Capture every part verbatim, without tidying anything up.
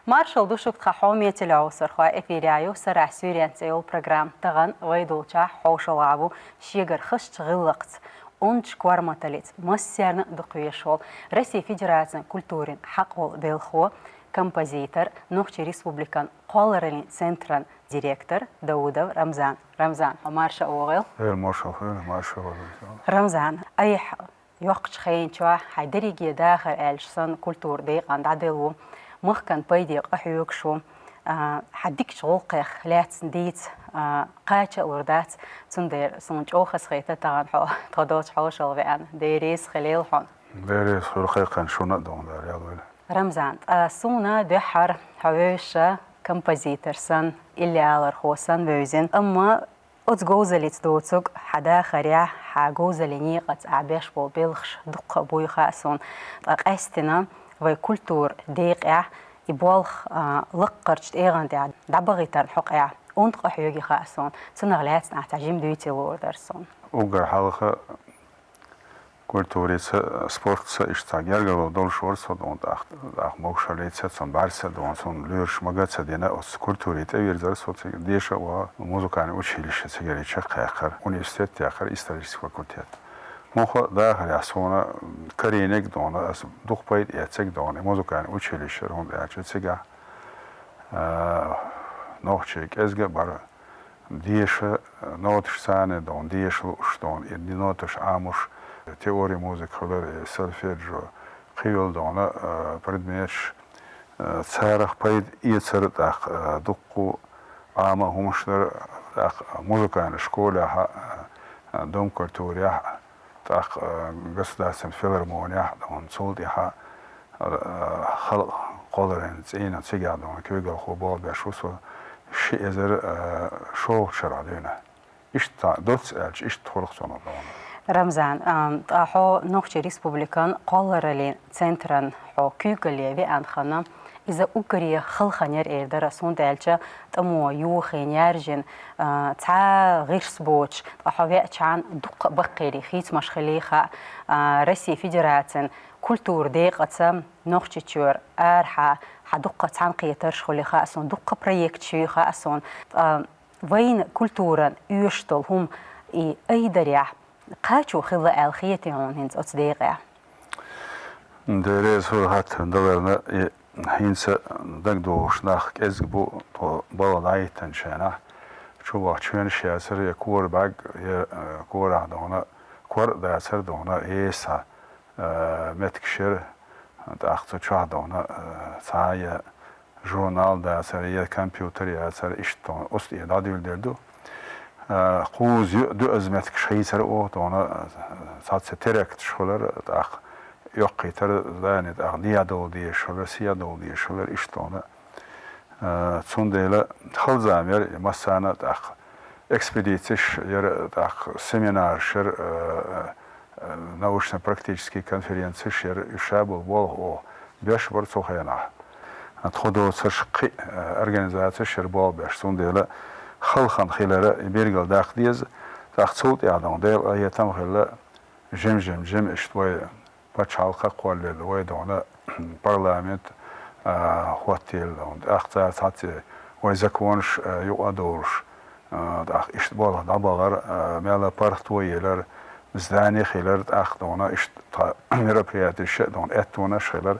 Маршал ду шуга, тхан хьоме телеовсархой! Эфирехь ю «Сарахь суьйренца» цӀе йолу программа. Тахана вай долчохь хьошалгӀа ву шегара хазачу гӀиллакхца, онда корматаллица, массарна а дукха везаш волу, Россин Федерацин культурин хьакъ волу белхало, композитор, Нохчийн Республикан кхоллараллин центран директор Даудов Рамзан. Рамзан, хьо марша а вогӀийла. Эла маршалла хуьлда, марша а вогӀийла. Рамзан, айхьа йоккхачу хенчохь, хьайн дерриге дахар аьлча санна, культуран декъана дӀаделла ву, махкан пайде къахьоьгуш ву, а, хьан дикачу гӀуллакхех лаьцна дийца, а, кхача а лур дац, цундела суна чӀогӀа хазахета тахана хьо тхо долчу хьошалгӀа веана. Дела реза хуьлийла хьуна. Дела реза хуьлда кхайкхина шуна а, дуьхьал Дала ял войла. Рамзан, ткъа суна дуьххьара хьо вевзаш композитор санна, иллиалархо санна вевзина, амма оцу говзаллица доцург хьан дахарехь, хьан говзаллин некъаца ахь беш болу белхаш дуккха а буй хаьа суна. Ткъа къаьстина вай культуран декъехь и болх, а, лаккхарчу тӀегӀан тӀехь дӀабахийтарна хьокъехь онда къахьоьгий хаьа суна. Цунах лаьцна ахь цхьа жима дуьйций луур дара суна. Уггар хьалха культурица, спортца иштта цхьа гергарло долуш вара со, дуьхьал тӀаккха, тӀаккха могушаллица, цунна бӀаьрса, дуьхьал цунна лоьраш мага ца дина, оцу культуре тӀевирзира со, цига деша а вахана, музыкальный училище цигара чекхъяьккхира, университет яьккхира, исторический факультет. Муха дахарехь суна карийнарг, дуьхьал ас дукха пайда эцнарг, дуьхьал и музыкальный училищера, хӀунда аьлча цигахь, а, нохчий кӀезиг а бара, деша, ноташ царна, дуьхьал деша лууш, дуьхьал и ноташ Ӏамош, теори музыка хилар, и сольфеджио, кхин йолу, дуьхьал, а, предметаш, а, царах пайда эцар, тӀаккха, а, дуккха а Ӏама хӀуманаш дара, тӀаккха музыкальный школехь а, а, Дом культурехь а, тӀаккха, а, государственный филармонехь а, дуьхьал цул тӀаьхьа, а, халкъан кхоллараллин цӀийнан, цигахь, дуьхьал куьйгалхо болх беш ву со ши эзар, а, шолгӀачу шарахь дуьйна. Иштта доцца аьлча, иштта хуьлу-кх суна, дуьхьал. Рамзан, а, ткъа хьо Нохчийн Республикан кхоллараллин центран хьо куьйгалле веана хилла, иза уггаре хала хан яра эр дара ас, хӀунда аьлча тӀамо юхийна, яьржина, а, цхьа гӀирс боцуш, ткъа хьо веача хьан дуккха а баккхийра хийцамаш хиллий хаьа, а, Россин Федерацин культуран декъаца Нохчийчуьра арахьа хьан дуккха а цхьаьнакхетарш хуьлий хаьа суна, дуккха а проекташ юй хаьа суна, ткъа вайна культуран оьшуш долу хӀума и айдарехь кхачо хилла аьлла хетий хьуна хӀинца оцу декъехь? Дела реза хуьлда хаттар даларна, и хӀинца дагадогӀуш нах кӀезиг бу тхо балха дӀахӀиттинчу хенахь. Чу вахча чоьнаш яцара, я кора бӀаьрг, я, э, корахь, дуьхьал, кор а дацара, дуьхьал, эса, э, меттигаш яра, тӀаккха цу чохь, дуьхьал, э, цхьа я журнал дацара, я компьютер яцара, иштта, дуьхьал, оцу тӀе дӀадуьйладелла ду. А, кхузза ю-, дуьазза меттигаш хийцара оха, дуьхьал, цхьацца теракташ хилара, тӀаккха йоккхийтара здани, тӀаккха дӀадовла дезаш хилара, схьадовла дезаш хилара, иштта, дуьхьал. А, цундела хала зама яра и массарна а, тӀаккха экспедицеш яра, тӀаккха семинараш яра, а, а, научно-практический конференцеш яра, уьш ша болу болх оха беш бара цу хенахь. Тхо доцурш кхин а организацеш яра болх беш, цундела хала хан хилар и билгалдаккха деза, тӀаккха цул тӀаьхьа, дуьхьал, Делан къинхетам а хилла, жим-жим-жим иштта вай пачхьалкх а кхоллаелла, вай, дуьхьал, парламент а хӀоттаелла, дуьхьал, тӀаккха цара цхьацца вай законаш а юкъа а довлуш, а, тӀаккха иштта болх дӀабахара, а, мелла паргӀато елара, здани хилара, тӀаккха, дуьхьал, иштта тхан мероприятеш а, дуьхьал, аьттонаш хилара.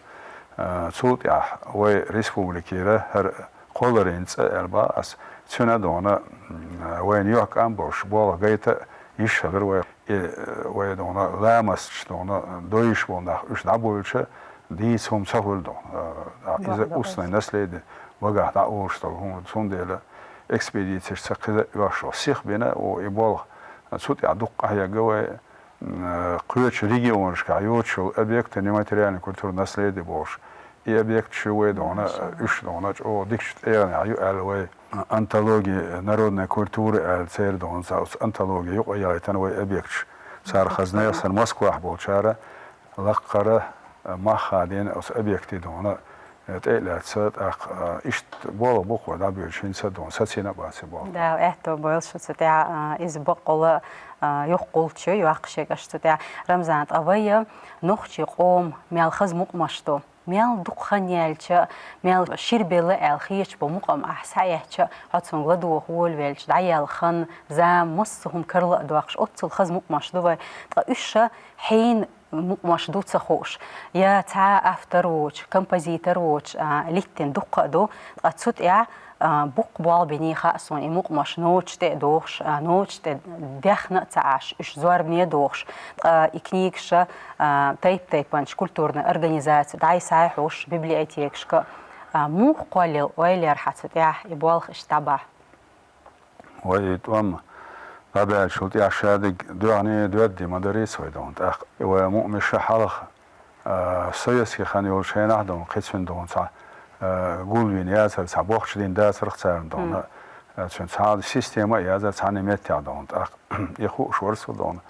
А, цул тӀаьхьа вай республикера хӀара кхоллараллин цӀа аьлла боху ас, цуьнан, дуьхьал, м, вайна йоккха а болуш, болх гайта а йиш хилара вай. И, э, вай, дуьхьал, ламасташ, дуьхьал, дойуш болу нах уьш дӀабойлуча, дийца хӀума ца хуьлу, дуьхьал. Э, иза устное наследие, багахь дӀаолуш долу хӀума, цундела экспедицеш ца кхин а оьшуш сих бина, о, и болх. Цу тӀехь дукха къахьегна вай, м, э, кхечу регионашкахь йоцуш йолу объекты нематериальной культуры наследия бохуш. И объекташ ю вай, дуьхьал, уьш, дуьхьал, чӀогӀа дикачу тӀегӀанехь ю аьлла вай. Антология народной культуры аьлла церан, дуьхьал, цхьа оцу антологи юкъа яйтина вай объекташ. Цара хазна а санна, Москвахь болчара лаккхара, а, мах хадийна оцу объекте, дуьхьал, тӀе а лаьцна, тӀаккха, а, иштта болх бу-кх вай дӀабоьлча, хӀинца а, дуьхьал, сацийна а бац и болх. Да, аьтто бойла шу цу тӀехь, а, иза бакъволу, а, юхагӀуллучу йоккхуш ерг аша цу тӀехь. Рамзан, ткъа вай, а, нохчийн къоман мел хаза мукъамаш ду. Мел дукха хан яьлча, мел ширбелла аьлла хеташ бола мукъам ахь схьаэцча, хьо цунга ладувгӀа волавелча, дӀаяьлла хан, зама, массо а хӀума карла а доаккхаш, оццул хаза мукъамаш ду вай. Ткъа уьш ша хьенан мукъамаш ду ца хууш, я цхьа автор воцуш, композитор воцуш, а, литтина дуккха а ду, ткъа цу тӀехь, а, боккха болх бина хаьа суна и мукъамаш ноцаш тӀе а дохуш, а, ноцаш тӀе даьхна а ца Ӏаш, уьш зорбане а дохуш, ткъа и книгаш, а, тайп-тайпанчу культурни организацеш дӀай-схьай а хьош библиотекашка, а, муха кхоллаелла ойла яр хьан цу тӀехь и болх иштта дӀабахьа? Вай и тӀом дӀабаьллачул тӀехь шадерг доьхна доьдде ма дарий ца вай дохна тӀаккха. И вай мукъамаш хьалха, а, советский хан йолчу хенахь дохна, кхин цуьнан дохна цхьа, а, гулвина яцара, цхьа бохча дина дацарх царна дохна, а, цуьнан цхьа система а яцара, цхьана меттехь дохна тӀаккха. И хууш вара со дохна.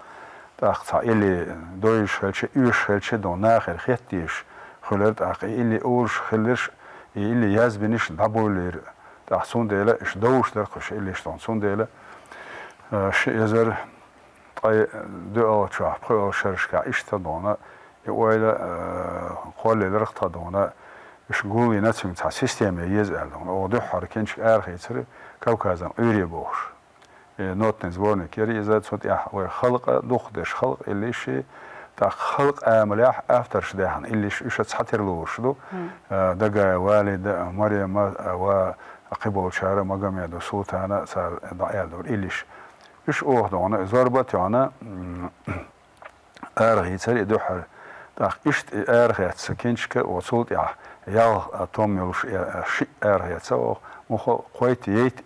ТӀаккха цхьа или дойуш хилча, оьшуш хилча дохна, нахера хеттийш хуьлура тӀаккха. И или олуш хиларш, и или язбинарш дӀабовлийра. ТӀаккха цундела иштта довш дара кхуьш иллиш дохна. Цундела, э, ши эзар ткъе доьалгӀачохь, пхоьалгӀачу шерашкахь иштта дохна, и ойла, э, кхоллаелира тхан дохна, уьш гулйина цуьнга цхьа система еза аьлла дохна. Оха дуьххьара кхин чу арахецира Кавказан Ӏуьйре бохуш. Э, нотный сборник яра иза, цу тӀехь вай халкъа, дукхахдерш халкъа иллиш, тӀаккха халкъа амалехь авторш даьхна иллиш, уьш а цхьатера лоруш ду. Э, Дагаев Валида, Марема, э, ва кхиболчара, Магомедов Султана, цара дӀааьлла дора иллиш. Уьш оха дохна, зорба а тоьхна, м, арахецира и дуьххьара. ТӀаккха иштта и арахецна кхин чу, оцул тӀехь ялх, а, том йолуш, э, шиъ арахецна оха, муха кхойтта-ейтта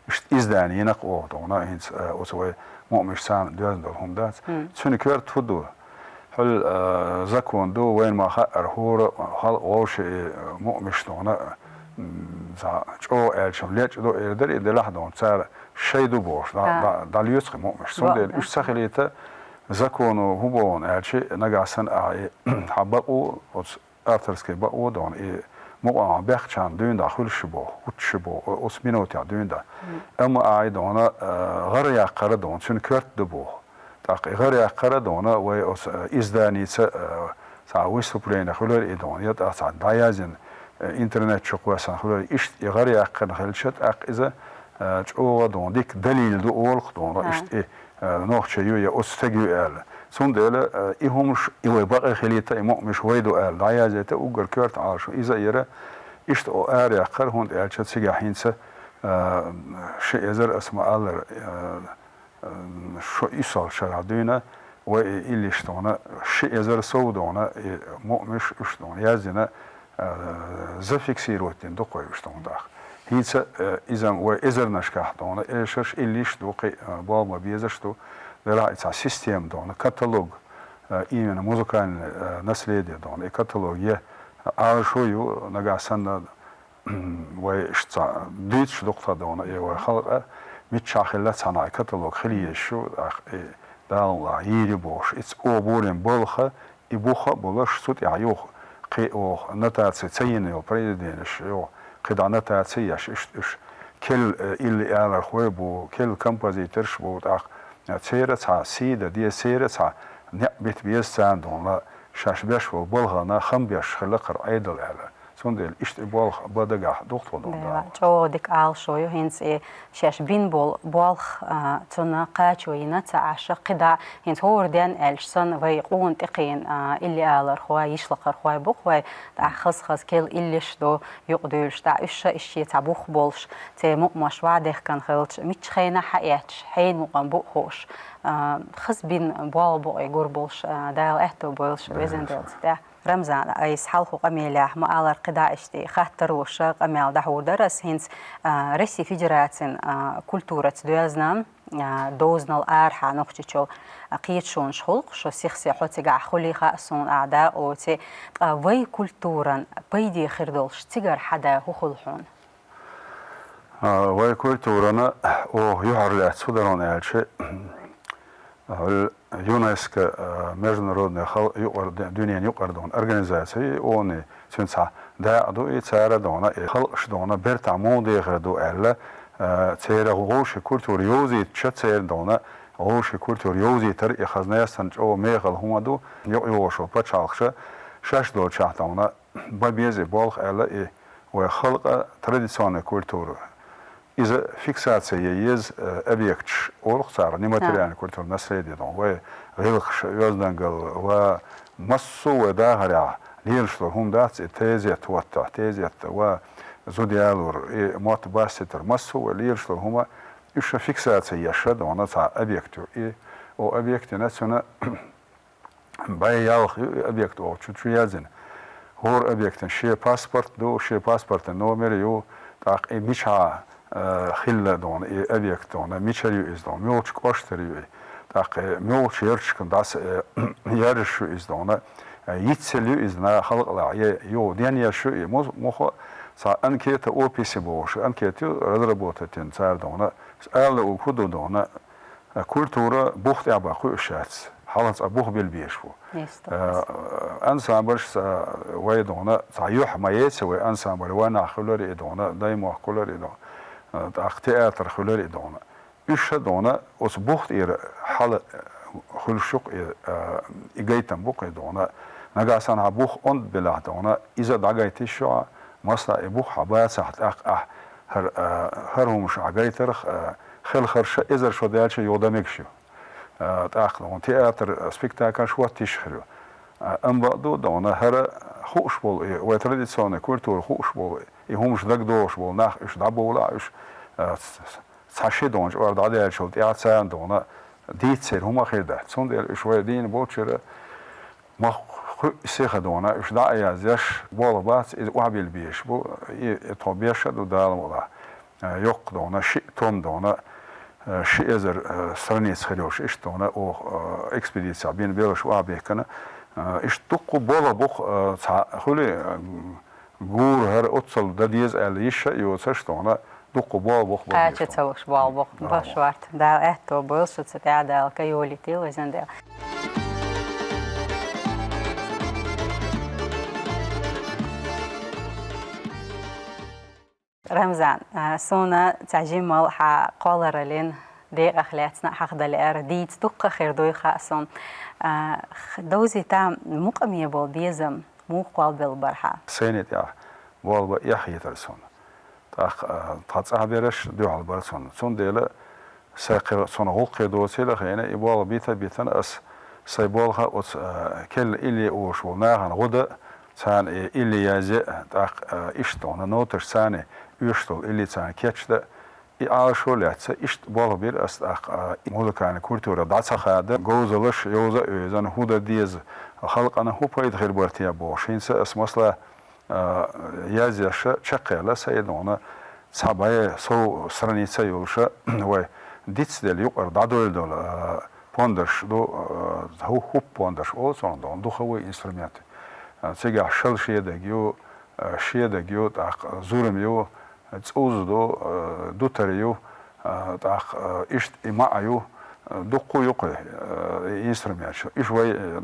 иштта издани йина-кх оха дохна, хӀинца, э, оцу вай мукъамашца доьзна долу хӀума дац. Цуьнан коьрта хӀун ду? Хьуьлла, э, закон ду, вайна ма хаьара, хӀора халкъ вовши и, э, мукъамаш дохна, м, цхьа чӀогӀа аьлча-м лечкъа ду эр дара, и делахь дохна, цара шай ду бохуш, дӀа-, дӀа-, дӀалоьцу-кх и мукъамаш. Цундела уьш ца хилийта, законо хӀун боху аьлча, нагахь санна ахьа и хьан бакъо, оцу авторский бакъо дохна, и мукъа хьан бехчарна дуьйна дӀа хуьлуш боху, хӀуттуш боху, о-, оцу минотехь дуьйна дӀа. Амма ахьа и дохна, э, гӀар яккхара дохна, цуьнан коьрта ду боху. ТӀаккха и гӀар яккхара дохна, вай оцу, э, изданица, э, цхьа выступление хуьлура и дохна, я тӀаккха цхьа дӀаязйина, э, интернет чу кхоьссина хуьлура, иштта и гӀар яккхарна хилча, тӀаккха иза, э, чӀогӀа дохна, дика далил ду олу-кх дохна, иштта и, э, нохча ю я оцу стеган ю аьлла. Цундела, э, и хӀумаш, и вай бакъе хилийта, и мукъамаш вай ду аьлла, дӀаязйийта уггар коьрта Ӏалашо иза а яра, иштта о ара яккхара, хӀунда аьлча цигахь хӀинца, э, ши эзар, ас ма-аллара, э, М, шо уьссалгӀачу шарахь дуьйна, вай и иллиш дохна, ши эзар сов дохна, и мукъамаш уьш дохна яздина, э, зафиксировать дина ду-кх вай уьш дохна тӀаккха. ХӀинца, э, иза-м вай эзарнашкахь дохна, эшарш иллиш ду, кхин, э, болх бан безаш ду, делахь и цхьа система дохна, каталог, э, именно музыкальное, э, наследие дохна, и каталог е, Ӏалашо ю, нагахь санна, вай иштта дуьйцуш ду-кх тхан дохна, и вай халкъа миччахь хилла цхьана и каталог хила езаш ю, тӀаккха и Дала мукъ лахь йийр ю бохуш, и ц-, о бурин балха, и буха а болуш, цу тӀехь юха кхин оха нотаци ца йина йолу произведенеш, юха кхин дӀа нотаци еш, иштта уьш керла, э, илли алархой бу, керла композиторш бу, тӀаккха, э, церан цхьа сий дан деза, церан цхьа некъ бита беза царна дохна, шаьш беш болу балхана хам беш хилла кхара Ӏедал аьлла. Цундела иштта и болх бан дагахь ду-кх тхо дохна. Дела, чӀогӀа дика Ӏалашо ю, хӀинца и шаьш бина болу болх, а, цунна кхачо йина ца Ӏаш, кхидӀа хӀинца хӀора денна аьлча санна, вай къона тӀекхийна, а, илли алархой, йишлакхархой бу-кх вай, тӀаккха хаза-хаза керла иллиш ду, юкъадуьйлуш, тӀаккха уьш ша иштта цхьа бух болуш, церан мукъамаш ваӀ дехкан хилча, мичча хенахь хьаэцча, хьенан мукъам бу а хууш, а, хаза бина болх бу и гур болуш, а, Дала аьтто бойла шун, везан Дела цу тӀехь. Рамзан, айса хьалхо къамелехь ма-аллара кхидӀа иштта хаттар луш къамел дӀахьур дара ас хӀинца, а, Россия Федерацин, а, культураца доьзна, а, дозанал арахьа Нохчийчоь, а, кхеташонаш хуьлу-кх, шо сих-сиха хьо цигахь хуьлий хаьа суна, ахь дакъалоций, ткъа вай культуран пайде хир долуш цигара хьада хӀун хуьлу хьуна? А, вай культурана оха юьхьарлаьцна хӀун дара аьлча, а, ЮНЕСКО, а, международный хал-, юкъара ду-, дуьненан юкъара дохна организаци, и ООН, цуьнан цхьа дакъа ду, и цара дохна, и халкъаш дохна бертахь муха дехар ду аьлла, а, церан вовшийн культура йовзийтича, церан дохна вовшийн культура йовзийтар, и хаза нестан чӀогӀа мехала хӀума ду, юкъайогӀуш йолу пачхьалкхаша Шоаш долчохь тхуна бан беза и болх аьлла, и вай халкъан традиционная культура. Иза фиксаци ян еза, э, объекташ олу-кх цара, нематериальная культура, наследие, ду вай гӀиллакхаш, оьздангалла, ва массо а вай дахарехь лелаш долу хӀума дац, и тезет хӀоттахь, тезет ва зуда ялор, и мотт бастийтар, массо а вай лелаш долу хӀума, уьш фиксаци еш ду цхьа объект ю. И о объект йина цуьнан бай ялх ю и объект олучу чу яздина. ХӀора объектан шен паспорт ду, шен паспортан номер ю, тӀаккха и мичахь, э, хилла ду и объект ду, мичара ю иза ду, муьлхачу кӀоштара ю и, тӀаккха и муьлхачу ярташкахь дӀаса, э, яржаш ю иза ду, э, йицъелла ю иза наха халкъалахь, е ю денъеш ю и, мух-, муха цхьа анкета описи бохуш, анкета ю разработать йина цара ду, ала уьгу ду ду, Э, культура бух тӀехь бан кхуьуш яц. Хьалха цкъа бух билла безаш бу. Э, ансамбльш, э, вай ду цхьа юьхь ма яц вай ансамбль, вайнах хуьлура и ду, даймохк хуьлура и ду, э, тӀаккха театр хуьлура и ду. Уьш ша ду оцу бух тӀера хьала, э, хуьлуш ю-кх и, э, и гайтам бу-кх и ду. Нагахь санна хьан бух онда белахь ду, иза дӀагайта йиш ю хьан, масала, и бух хьан бацахь, тӀаккха ахь хӀара, а, хӀара хӀумаш ахь гайтарх, а, хелхарша эзар шо даьлча юха дан мегаш ю. А, тӀаккха хӀун театр, а, спектакльш хӀотта йиш хир ю. А, амма бакъ ду, ду хӀара хууш болу, и вай традиционный культура хууш болу, и хӀумаш дагадогӀуш болу нах уьш дӀабовлахь, уьш, а, ц-, ц-, цхьа ши ду чкъор дӀадаьллачул тӀаьхьа царна ду дийццера хӀума а хир дац. Цундела уьш вай дийна болчуьра Ма кхуьу сиха ду, уьш дӀа а яздеш, болх бац, иза охьабилла безаш бу, и, и тхо беш а ду Дала мукъалахь. Э, йоккха ду, шиъ том ду, э, ши эзар, э, страница хир йолуш, иштта ду, оха, э, экспедицехь бина белларш охьабихкина. Э, иштта дуккха болх бу-кх, э, цхьа хуьлий, э, гура хӀара оццул дан деза аьлла йиш а йоцуш ду, дуккха болх бу-кх бан безаш. Кхача ца луш болх бу-кх, бан шорта. Дала аьтто бойла шуьца тӀехь, Дала кхайолуьйтийла везан Дела. Рамзан, а, суна цхьа жимма хьан кхоллараллин декъах лаьцна а хьахдалаьара, дийца дуккха а хир дуй хаьа суна. А, х-, довзийта мукъаме болу безам муха кхолбелла бара хьан? Сайна тӀехь болх бан эхь хетара суна. ТӀаккха, а, тхан цӀахь бераш дуьхьал бара цунна. Цундела сайн кхин цунах гӀуллакх доцийла а хиъна, и болх бита а битина ас, сайн болх а оцу, а, керла илли олуш волу нахана гӀо дан, царна и илли язъян, тӀаккха, а, иштта ду ноташ царна оьшуш долу илли царна кечдан, и Ӏалашо а лаьцна, иштта болх бира ас тӀаккха, а, и музыкальная культура дӀа ца хада, говзаллаш йовза а йовзана, хӀун дан деза, халкъана хӀун пайда хир бара те бохуш. ХӀинца ас масала, а, язъеш чекхъяьлла сайн ду, цхьа бӀе сов страница йолуш, вай дицделла юкъара дӀадойлла долу, а, пондарш ду, а, хӀу-, хӀуппа пондарш олу цунах ду, духовой инструмент. А, цигахь шал шедаг ю, а, шедаг ю, тӀаккха зурма ю, цӀуз ду, а, дутар ю, а, тӀаккха, а, иштта и маӀа ю, а, дуккха а ю кхуьй, а, и инструменташ. Уьш вай, а,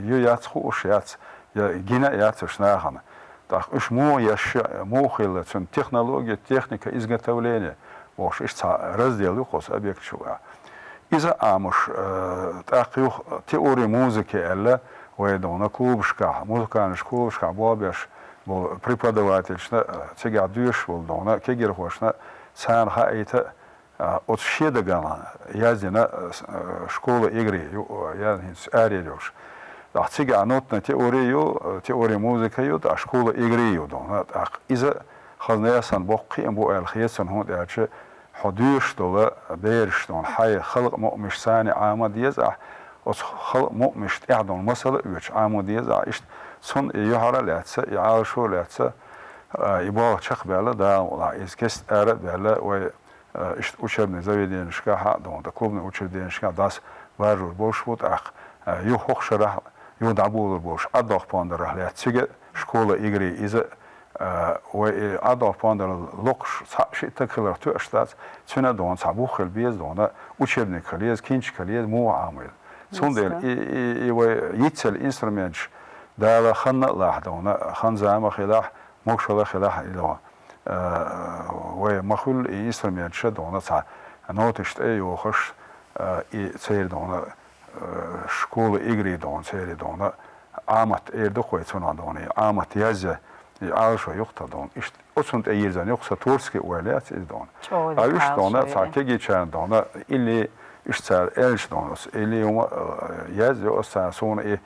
ю яц хууш яц, я гина а яц уьш нахана. ТӀаккха уьш муха еш, муха хилла, цуьнан технология, техника, изготовление бохуш, иштта цхьа раздел ю кху объект чу а. Иза Ӏамош, э, тӀаккха юха теория музыки аьлла, вай ду клубашкахь, музыкальный школашкахь болх беш болу преподавательшна, э, цигахь доьшуш болу ду кегирхошна, царна хаийта, а, оцу шедагана яздина, а, с-, а, школа игры ю, а, яздина хӀинца арера йолуш. Ахь цигахь нотная теория ю, а, теория музыки ю, тӀаккха школа игры ю ду. ТӀаккха иза хазна ясана боккха кхиам бу аьлла хета суна, хӀунда аьлча хьо доьшуш долу бераш ду, хьайн халкъан мукъамаш царна Ӏама деза ахь, оцу халкъан мукъамаш тӀехь ду масала а оьцуш Ӏама деза ахь, иштта цунна и юьхьар а лаьцна, и Ӏалашо а лаьцна, а, и болх чекхбаьлла Дала мукъалахь, иза кеста ара а баьлла, вай Э, иштта учебный заведенешкахь а ду, ткъа клубный учрежденешкахь дӀасабаржор болуш бу тӀаккха, э, юха хӀокху шарахь, юха дӀаболор болуш, Ӏаддох пондарах лаьцна цига школа игры иза, э, вай и Ӏаддох пондар локхуш цхьаъ шиъ стаг хиларх тоьаш дац, цуьнан а ду цхьа бух хила беза ду, учебник хила еза, кинчик хила еза, муха Ӏамийла. Цундела и, и, и вай йицъелла инструменташ Дала ханна а лахь ду, хан-зама а хилахь, могушалла а хилахь, и ду. Э, вай ма хуьллу и инструменташ а ду цхьа ноташ тӀе а йохуш, э, и церан ду, э, школа игры ду, церан ду, Ӏамат эр ду-кх вай цунах дона, и Ӏамат язъя, и Ӏалашо ю-кх тха дона. Иштта оцунна тӀе йирзина ю-кх са творческий ойла яц из дона. ЧӀогӀа А виш дона, Ӏалашо цхьа я. Кегийчарна дона, или иштта цара аьлча дона, ас или хӀума, э, язъю ас царна, суна и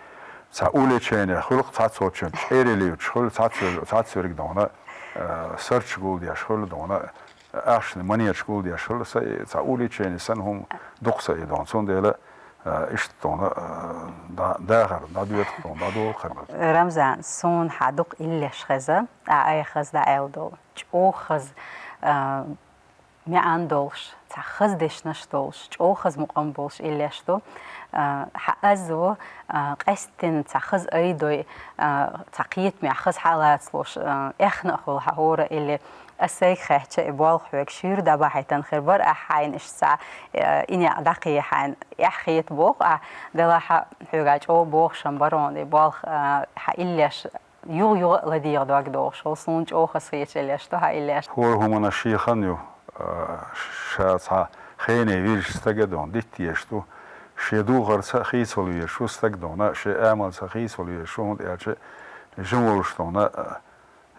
цхьа увлечение хуьлу-кх цхьаццочун, чӀерий луьйчуш хуьлу цхьаццо-, цхьаццаверг дона, э, сарч гулдеш хуьлу дона, ахчанаш, монеташ гулдеш хуьлу са и цхьа увлечение санна хӀума ду-кх са и дона. Цундела, э, иштта дона, э, да-, дахар, дӀадоьду-кх дона, дӀадолу-кх хӀара. Рамзан, суна хьан дукха иллеш хеза, а айхьа хаза дӀааьлла долу. ЧӀогӀа хаза, э, маьӀна долуш, цхьа хаза дешнаш долуш, чӀогӀа хаза мукъам болуш иллеш ду. А, хьан аззо, а, къаьсттина цхьа хаза айдой, а, цхьа кхетамехь хаза хьалацалуш, а, эхна а хуьлу хьан хӀора илли. Ас сайга хаьттича, и болх хьоьга шуьйра дӀабахьийтина хир бара, ахь хьайна иштта цхьа, а, и некъ дӀакхехьийна, эхь хета боху ахь, делахь а хьоьга чӀогӀа бохуш-м бара хьуна и болх, а, хьан иллеш юха-юха а ладегӀа дог дохуш волу, суна чӀогӀа хазахеташ иллеш ду хьан иллеш. ХӀора хӀуманаш шехан ю, а, ша цхьа хене вирзича стага дона, дитта езаш ду, шен духарца хийцалур ву стаг дона, шен амалца хийцалур ву, хӀунда аьлча жима волуш дона, а,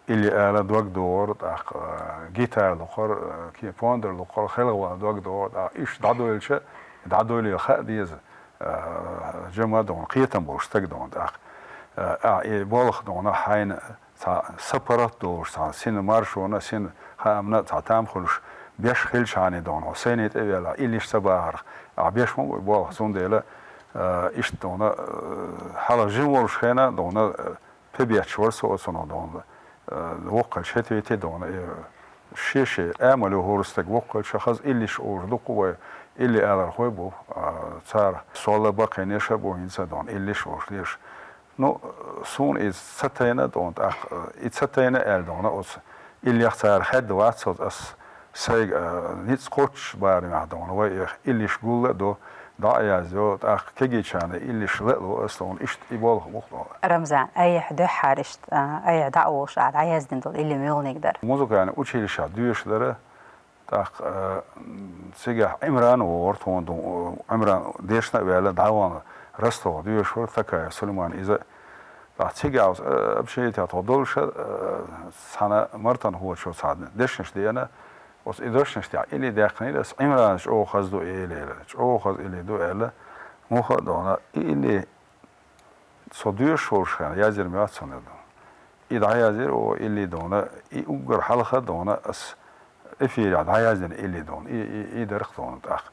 илли ала дог догӀура, тӀаккха, а, гитара лукхара, а, ки-, пондар лукхара, хелхавала дог догӀура, тӀаккха иштта дӀадойлча, дӀадойле хаа деза. А, жима дона, кхетам болуш стаг дона тӀаккха. А, а, и болх дона хьайна цхьа сапарат долуш, цхьа сина маршонна, сина хаамна цхьа там хуьлуш, беш хилчхьана дона, хьо сайне тӀе а ваьлла, иллиш ца бахарх, а, беш ма бу и болх, цундела, а, иштта дона, а, хьалха жима волуш хенахь дона, а, пе бетташ вара со оцунах дона, а, воккхачу хӀетте-хӀетте дона, и, Шен-шен амал ю хӀора стаг воккхача, хаза иллиш олуш дуккха вай илли алархой бу, а, цара солла баккхийнеша бу хӀинца дона иллиш олуш деш. Ну, суна иза ца тайна дона, тӀаккха, и ца тайна аьлла дона, оцу иллех цара хадда вац, ас сайга, а, ницкъ кхоччуш барамехь дона, вай иллиш гулла а до, дӀа а язйо, тӀаккха кегийчарна иллиш ла а ло ас дона, иштта и болх бу-кх дона. Рамзан, айхьа дуьххьара иштта, а, айхьа дӀа а волуш, ахьа дӀаяздина долу илли муьлханиг дара? Музыкальный училищехь доьшуш дара, тӀаккха, а, цигахь Ӏимран вогӀура тхуна ду-, Ӏимран дешна а ваьлла, дӀавахана Ростове доьшуш вара, Такаев Сулейман иза. ТӀаккха цигахь оцу, а, общежитехь тхо долуш, а, цхьана мартанхочо цхьа дешнаш деана, оцу и дешнаш тӀехь илли даьккхинера ас, Ӏимрана чӀогӀа хаза ду элира, чӀогӀа хаза илли ду аьлла, муха а дона, и илли со доьшуш волуш хенахь язйина моьтту суна дона. И дӀаязйира оха илли дона, и уггар хьалха дона ас эфирехь дӀаяздина илли дона. И, и, и дара-кх дона тӀаккха.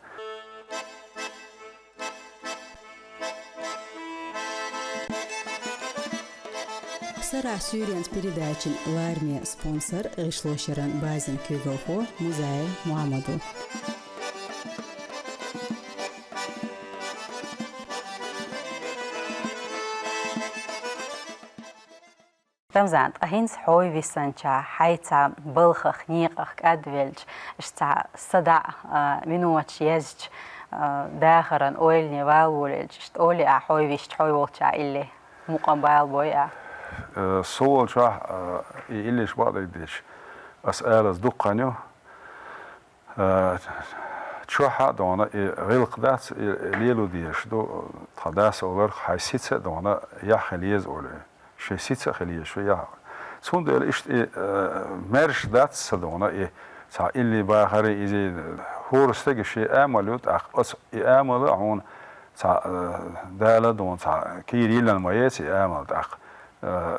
Сарахь суьйренца передачин лараме спонсор гӀишлошъяран базин куьйгалхо Музаев Мухьаммад ву. Рамзан, ткъа хӀинца хьой висанчохь, хьайца балхах, некъах кӀадвелча, иштта цхьа садаӀа, а, миноташ езча, а, дахаран ойлане валаволавелча, иштта олий ахь хьой висча, хьой волчохь илли мукъам бала бой ахь? Э, со волчохь, э, и иллиш бакъдерг дийцича, ас алаза дукха хан ю. Э, чохь а дона и гӀиллакх дац, и лело дезаш ду, тхан дас олура, хьайн сица а дона яхь хила еза олий. Шен сица а хила еза шу яхь. Цундела иштта и, э, маьрша дац сан дона и цхьа илли бахар, иза хӀора стеган шен амал ю, тӀаккха оцу и амал а хьуна цхьа, э, Дала дона цхьа кийра йиллина ма яц и амал тӀаккха. Э,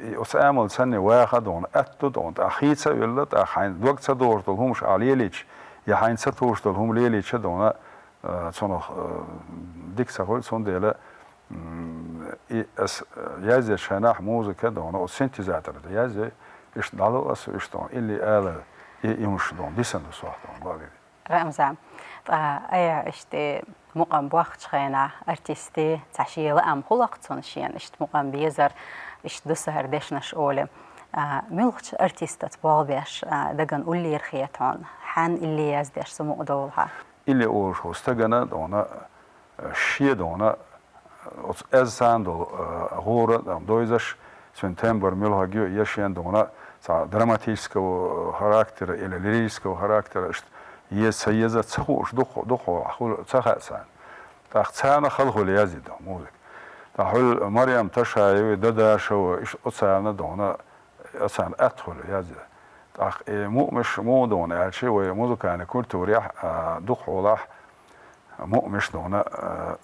и оцу амал санна ваха а дона, атта а дона, тӀаккха хийца а велла, тӀаккха хьайн дог ца догӀуш долу хӀумаш ахь лелийча, я хьайн ца тухуш долу хӀума лелийча а дона, э, цунах, э, дика ца хуьлу, цундела, м, и ас, э, язъечу хенахь музыка а дона, оцу синтезатор тӀе язъяй, иштта дӀало ас, иштта дона, илли ала, и, и хӀумаш дона, дисина ду сох дона, бакъдерг. Рамзан, ткъа айхьа иштта мукъам боккхучу хенахь артисте цхьа шен лаам хуьлу-кх цунна шена, иштта мукъам безар, иштта ду сан хӀара дешнаш олий. А, муьлхачу артистаца болх беш, а, дагана уллера хета хьуна, хьан илли яздеш цу мукъадолу хьан? Илли олуш волу стагана дона, шен дона, оцу аз царна долу, э, гӀора, там, дойзаш, цуьнан тембр муьлхарг ю, я шен дона, цхьа драматического характера или лирического характера, иштта, еза, ца еза, ца хууш дукха, дукха хуьлу, ца хаьа царна. ТӀаккха царна хала хуьлу язйина музыка. Ткъа хьул Марьям Ташаева, Дадашева, иш оцарна дона, оцарна атта хуьлу язъя. ТӀаккха и мукъамаш муха дона аьлча, вай музыкальный культурехь, а, дукха хьолахь мукъамаш дона, а,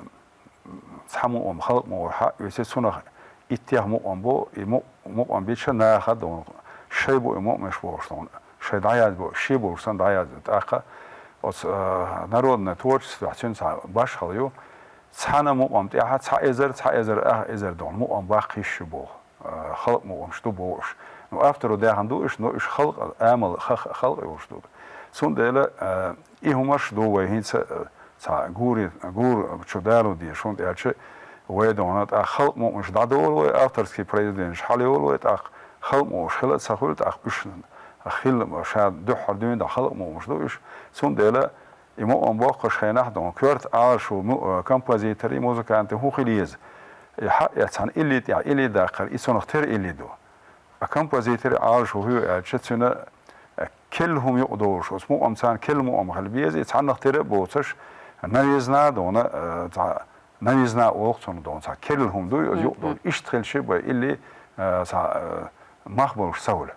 цхьа мукъам халкъ мукъамах хьаоьций, цунах иттех мукъам бу, и му-, мукъам бича наха дона, шай бу и мукъамаш бохуш дона, шай дӀаязбо, ши болуш санна дӀаязбо. ТӀаккха оцу, а, народное творчествохь цуьнан цхьа башхалла ю, цхьана мукъам тӀехь цхьа эзар, цхьа эзар, ах эзар дона мукъам баккха йиш ю боху, а, халкъ мукъамаш ду бохуш. Ну, авторо даьхна ду уьш, но уьш халкъ, амал ха-, халкъ йолуш ду. Цундела, а, и хӀумаш ду вай хӀинца, а, цхьа гури-, гур чу далу дезаш, хӀунда аьлча вай дона тӀаккха халкъ мукъамаш дӀадолу вай, авторский произведенеш хьалайолу вай, тӀаккха халкъ мукъамаш хила а ца хуьлу, тӀаккха уьш хила ша дуьххьара дуьйна халкъ мукъамаш ду уьш. Цундела и мукъам боккхуш хенахь дона коьрта Ӏалашо му-, э, композиторий, музыкантий хӀун хила еза? И хьаэцхьана илли тӀехь, илли даккхар, и цунах тера илли ду. А композиторий Ӏалашо хӀу аьлча, цуьнан, э, керла хӀума юкъадолуш, оцу мукъам царна керла мукъам хила беза, и цхьаннах тера а боцуш, новизна дона, э, цхьа новизна олу цунах дона, цхьа керла хӀума дуй, оцу юкъадолу. Иштта хила ши бай илли, э, цхьа, э, мах болуш ца хуьлу.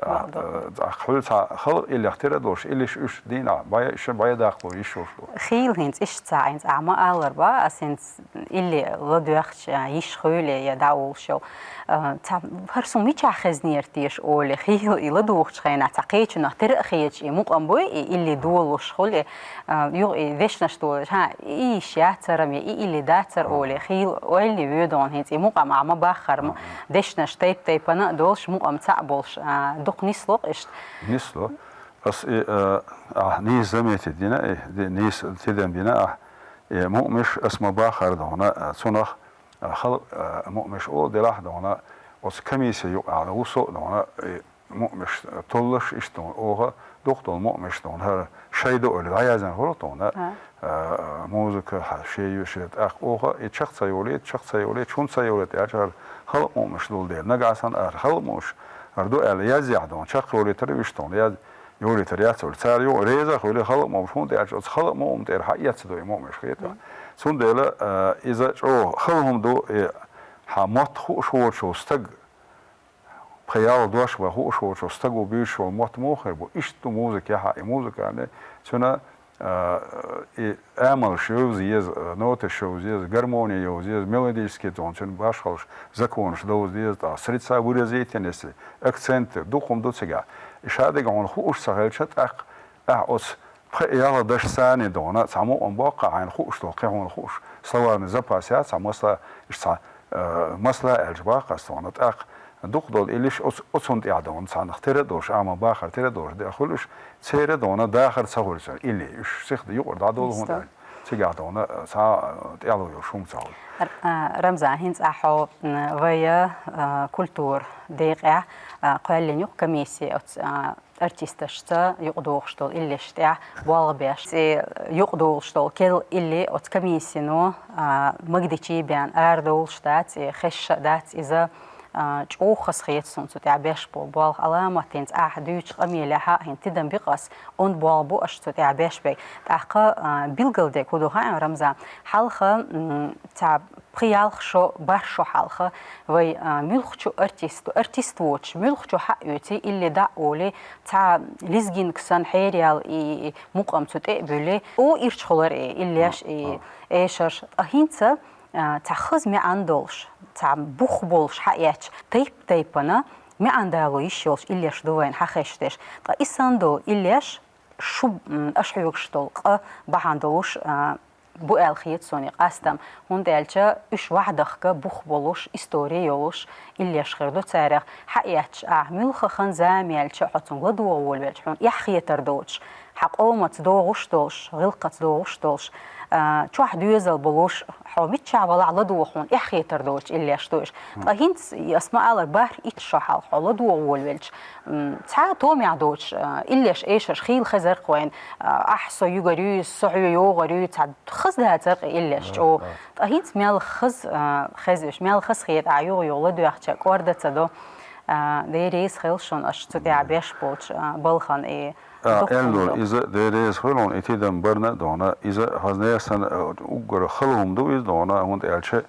Бакъду. А, а, хьуьлу цхьа халкъ иллех тера а долуш, иллиш уьш дийнахь бӀе, ша бӀе даккхало йиш йолуш ду. Хийла хӀинца иштта цхьа, хӀинца ахьа ма алар бан, ас хӀинца илли ладоьгӀча, а, йиш хуьлу я дӀа олуш йолу. А, цхьа хӀара суна мичахь хезнера теша олий, хийла и ладугӀучу хенахь цхьа кхечунах тера а хеташ, и мукъам буй, и илли долуш хуьлу, а, юха и дешнаш долуш, хьа, и йиш яцара, я и илли дацара олий, хийла ойла воьду хьуна хӀинца и мукъам ахьа ма баххара ма. Дешнаш тайп-тайпана а долуш, мукъам цхьаъ болуш, а, дукха нисло-кх иштта. Нисло. Ас и, а, ахь нийса заметить дина, и ди-, нийса тидам бина ахь, и мукъамаш ас ма баххара дона, а, цунах, а, халкъ, а, мукъамаш олу делахь дона, оцу комиссия юкъахь ву со а дона, и мукъамаш толлуш иштта дона, оха дукха долу мукъамаш дона, хӀара шай ду ойла, дӀаяздина хуьлу дона, а, музыка, хьа, шен ю, шен, тӀаккха оха и чекх ца йолийта, чекх ца йолийта, хӀунда ца йолийта аьлча, хӀара халкъ мукъамаш долу дела. Нагахь санна ара халкъ мукъамаш хӀара ду аьлла, язъяхь дона, чекх йолийтар вуьш дона, яз-, йолийтар яц ойла. Цара юха реза а хуьлу халкъ мукъамаш, хӀунда аьлча оцу халкъ мукъам тӀера хьаэцна ду и мукъамаш, хета. Цундела, а, иза чӀогӀа хала хӀума ду, и хьан мотт хууш воцучу стаг, пхи-ялх дош бан хууш волчу стаго буьйцуш волу мотт муха хир бу? Иштта ду музыка яхьа, и музыкальный, цуьнан, а, и амалш йовза еза, а, ноташ йовза еза, гармония йовза еза, мелодический тон, цуьнан башхаллаш, законаш довза деза, тӀаккха средства выразительности, акценты, дукха хӀума ду цигахь. И шадерг хьуна хууш ца хилча, тӀаккха ахьа оцу пхи-ялх дашца дона, цхьа мукъам боккха хьайна хууш долу, кхин хьуна хууш. Словарный запас яц, цхьа масала, иштта цхьа, э, масала аьлча баккха ас тхуна. ТӀаккха дукха долу иллиш оц-, оцунна тӀехь дона, цхьаннах тера а долуш, амма бахар тера а долуш, де хуьлуш, церан дона дахар ца хуьлу цуьнан илли, уьш сиха юкъара дӀадолу хӀунда аьлча. Цигахь дона, э, цхьа, э, тӀело йолуш хӀума ца хуьлу. Р-, а, Рамзан, хӀинца ахьо, м, вайа, а, культура декъехь, а, кхоьллина юкъа комиссия оцу, а, артисташца юкъадохуш долу иллеш тӀехь болх беш. Ци юкъадолуш долу керла илли оцу комиссино, а, магадечу бен арадовлуш дац, и хезаш а дац иза, а, чӀогӀа хазахета суна цу тӀехь беш болу болх. Аламат хӀинца ахьа дуьйцучу къамелехьа а хӀинца тидам бикъас, онда болх бу аша цу тӀехь беш берг. ТӀаккха, а, билгалдерг хӀун ду хаьий, Рамзан? Хьалха, м, цхьа пхи-ялх шо, бархӀ шо хьалха вай, а, муьлххачу артисту, артист воцуш, муьлххачу хьаоьций, илли дӀа а олий, цхьа лезгинка санна хьераяьлла и, и мукъам цу тӀе а буьллий, о, ирча хилар и, иллеш и, эшарш. Ткъа хӀинца, а, цхьа хаза маьӀна долуш, цхьа бух болуш хьаэцча, тайп-тайпана маьӀна дало йиш йолуш иллеш ду вайна хьахезаш дерш. Ткъа и санна долу иллеш шу, м, аша хьоьгуш долу къа бахьана долуш, а, бу аьлла хета суна и къастам, хӀунда аьлча уьш вахьдахка бух болуш, истори йолуш, иллеш хир ду царах. Хьаэцча ахьа, муьлхха хан зама яьлча а хьо цунга ладогӀа волавелча, хьуна эхь хетар доцуш, хьан къомаца догӀуш долуш, гӀиллакхаца догӀуш долуш, а, чохь доьзал болуш, хьо миччахь валахь ладогӀа хьуна эхь хетар доцуш иллеш ду уьш. Ткъа хӀинца, ас ма-аллара, бархӀ-итт шо хьалха хьо ладогӀа волавелча, м, цхьа а томехь доцуш, а, иллеш эшарш хийла хезар-кх вайна, а, ахьа со югар юй, со хьоьга йогӀур юй, цхьа хаза дацар-кх иллеш чӀогӀа. Ткъа хӀинца мел хаза, а, хеза уьш, мел хаза хета ахьа юха-юха ладоьгӀча, кӀорда ца до. А, Дела реза хуьлда шуна аша цу тӀехь беш болчу, а, балхана и дукха хӀума ду. Иза Дела реза хуьлда хьуна, и тидам барна а дона, иза хаза несан, а, уггар хала хӀума ду иза дона, хӀунда аьлча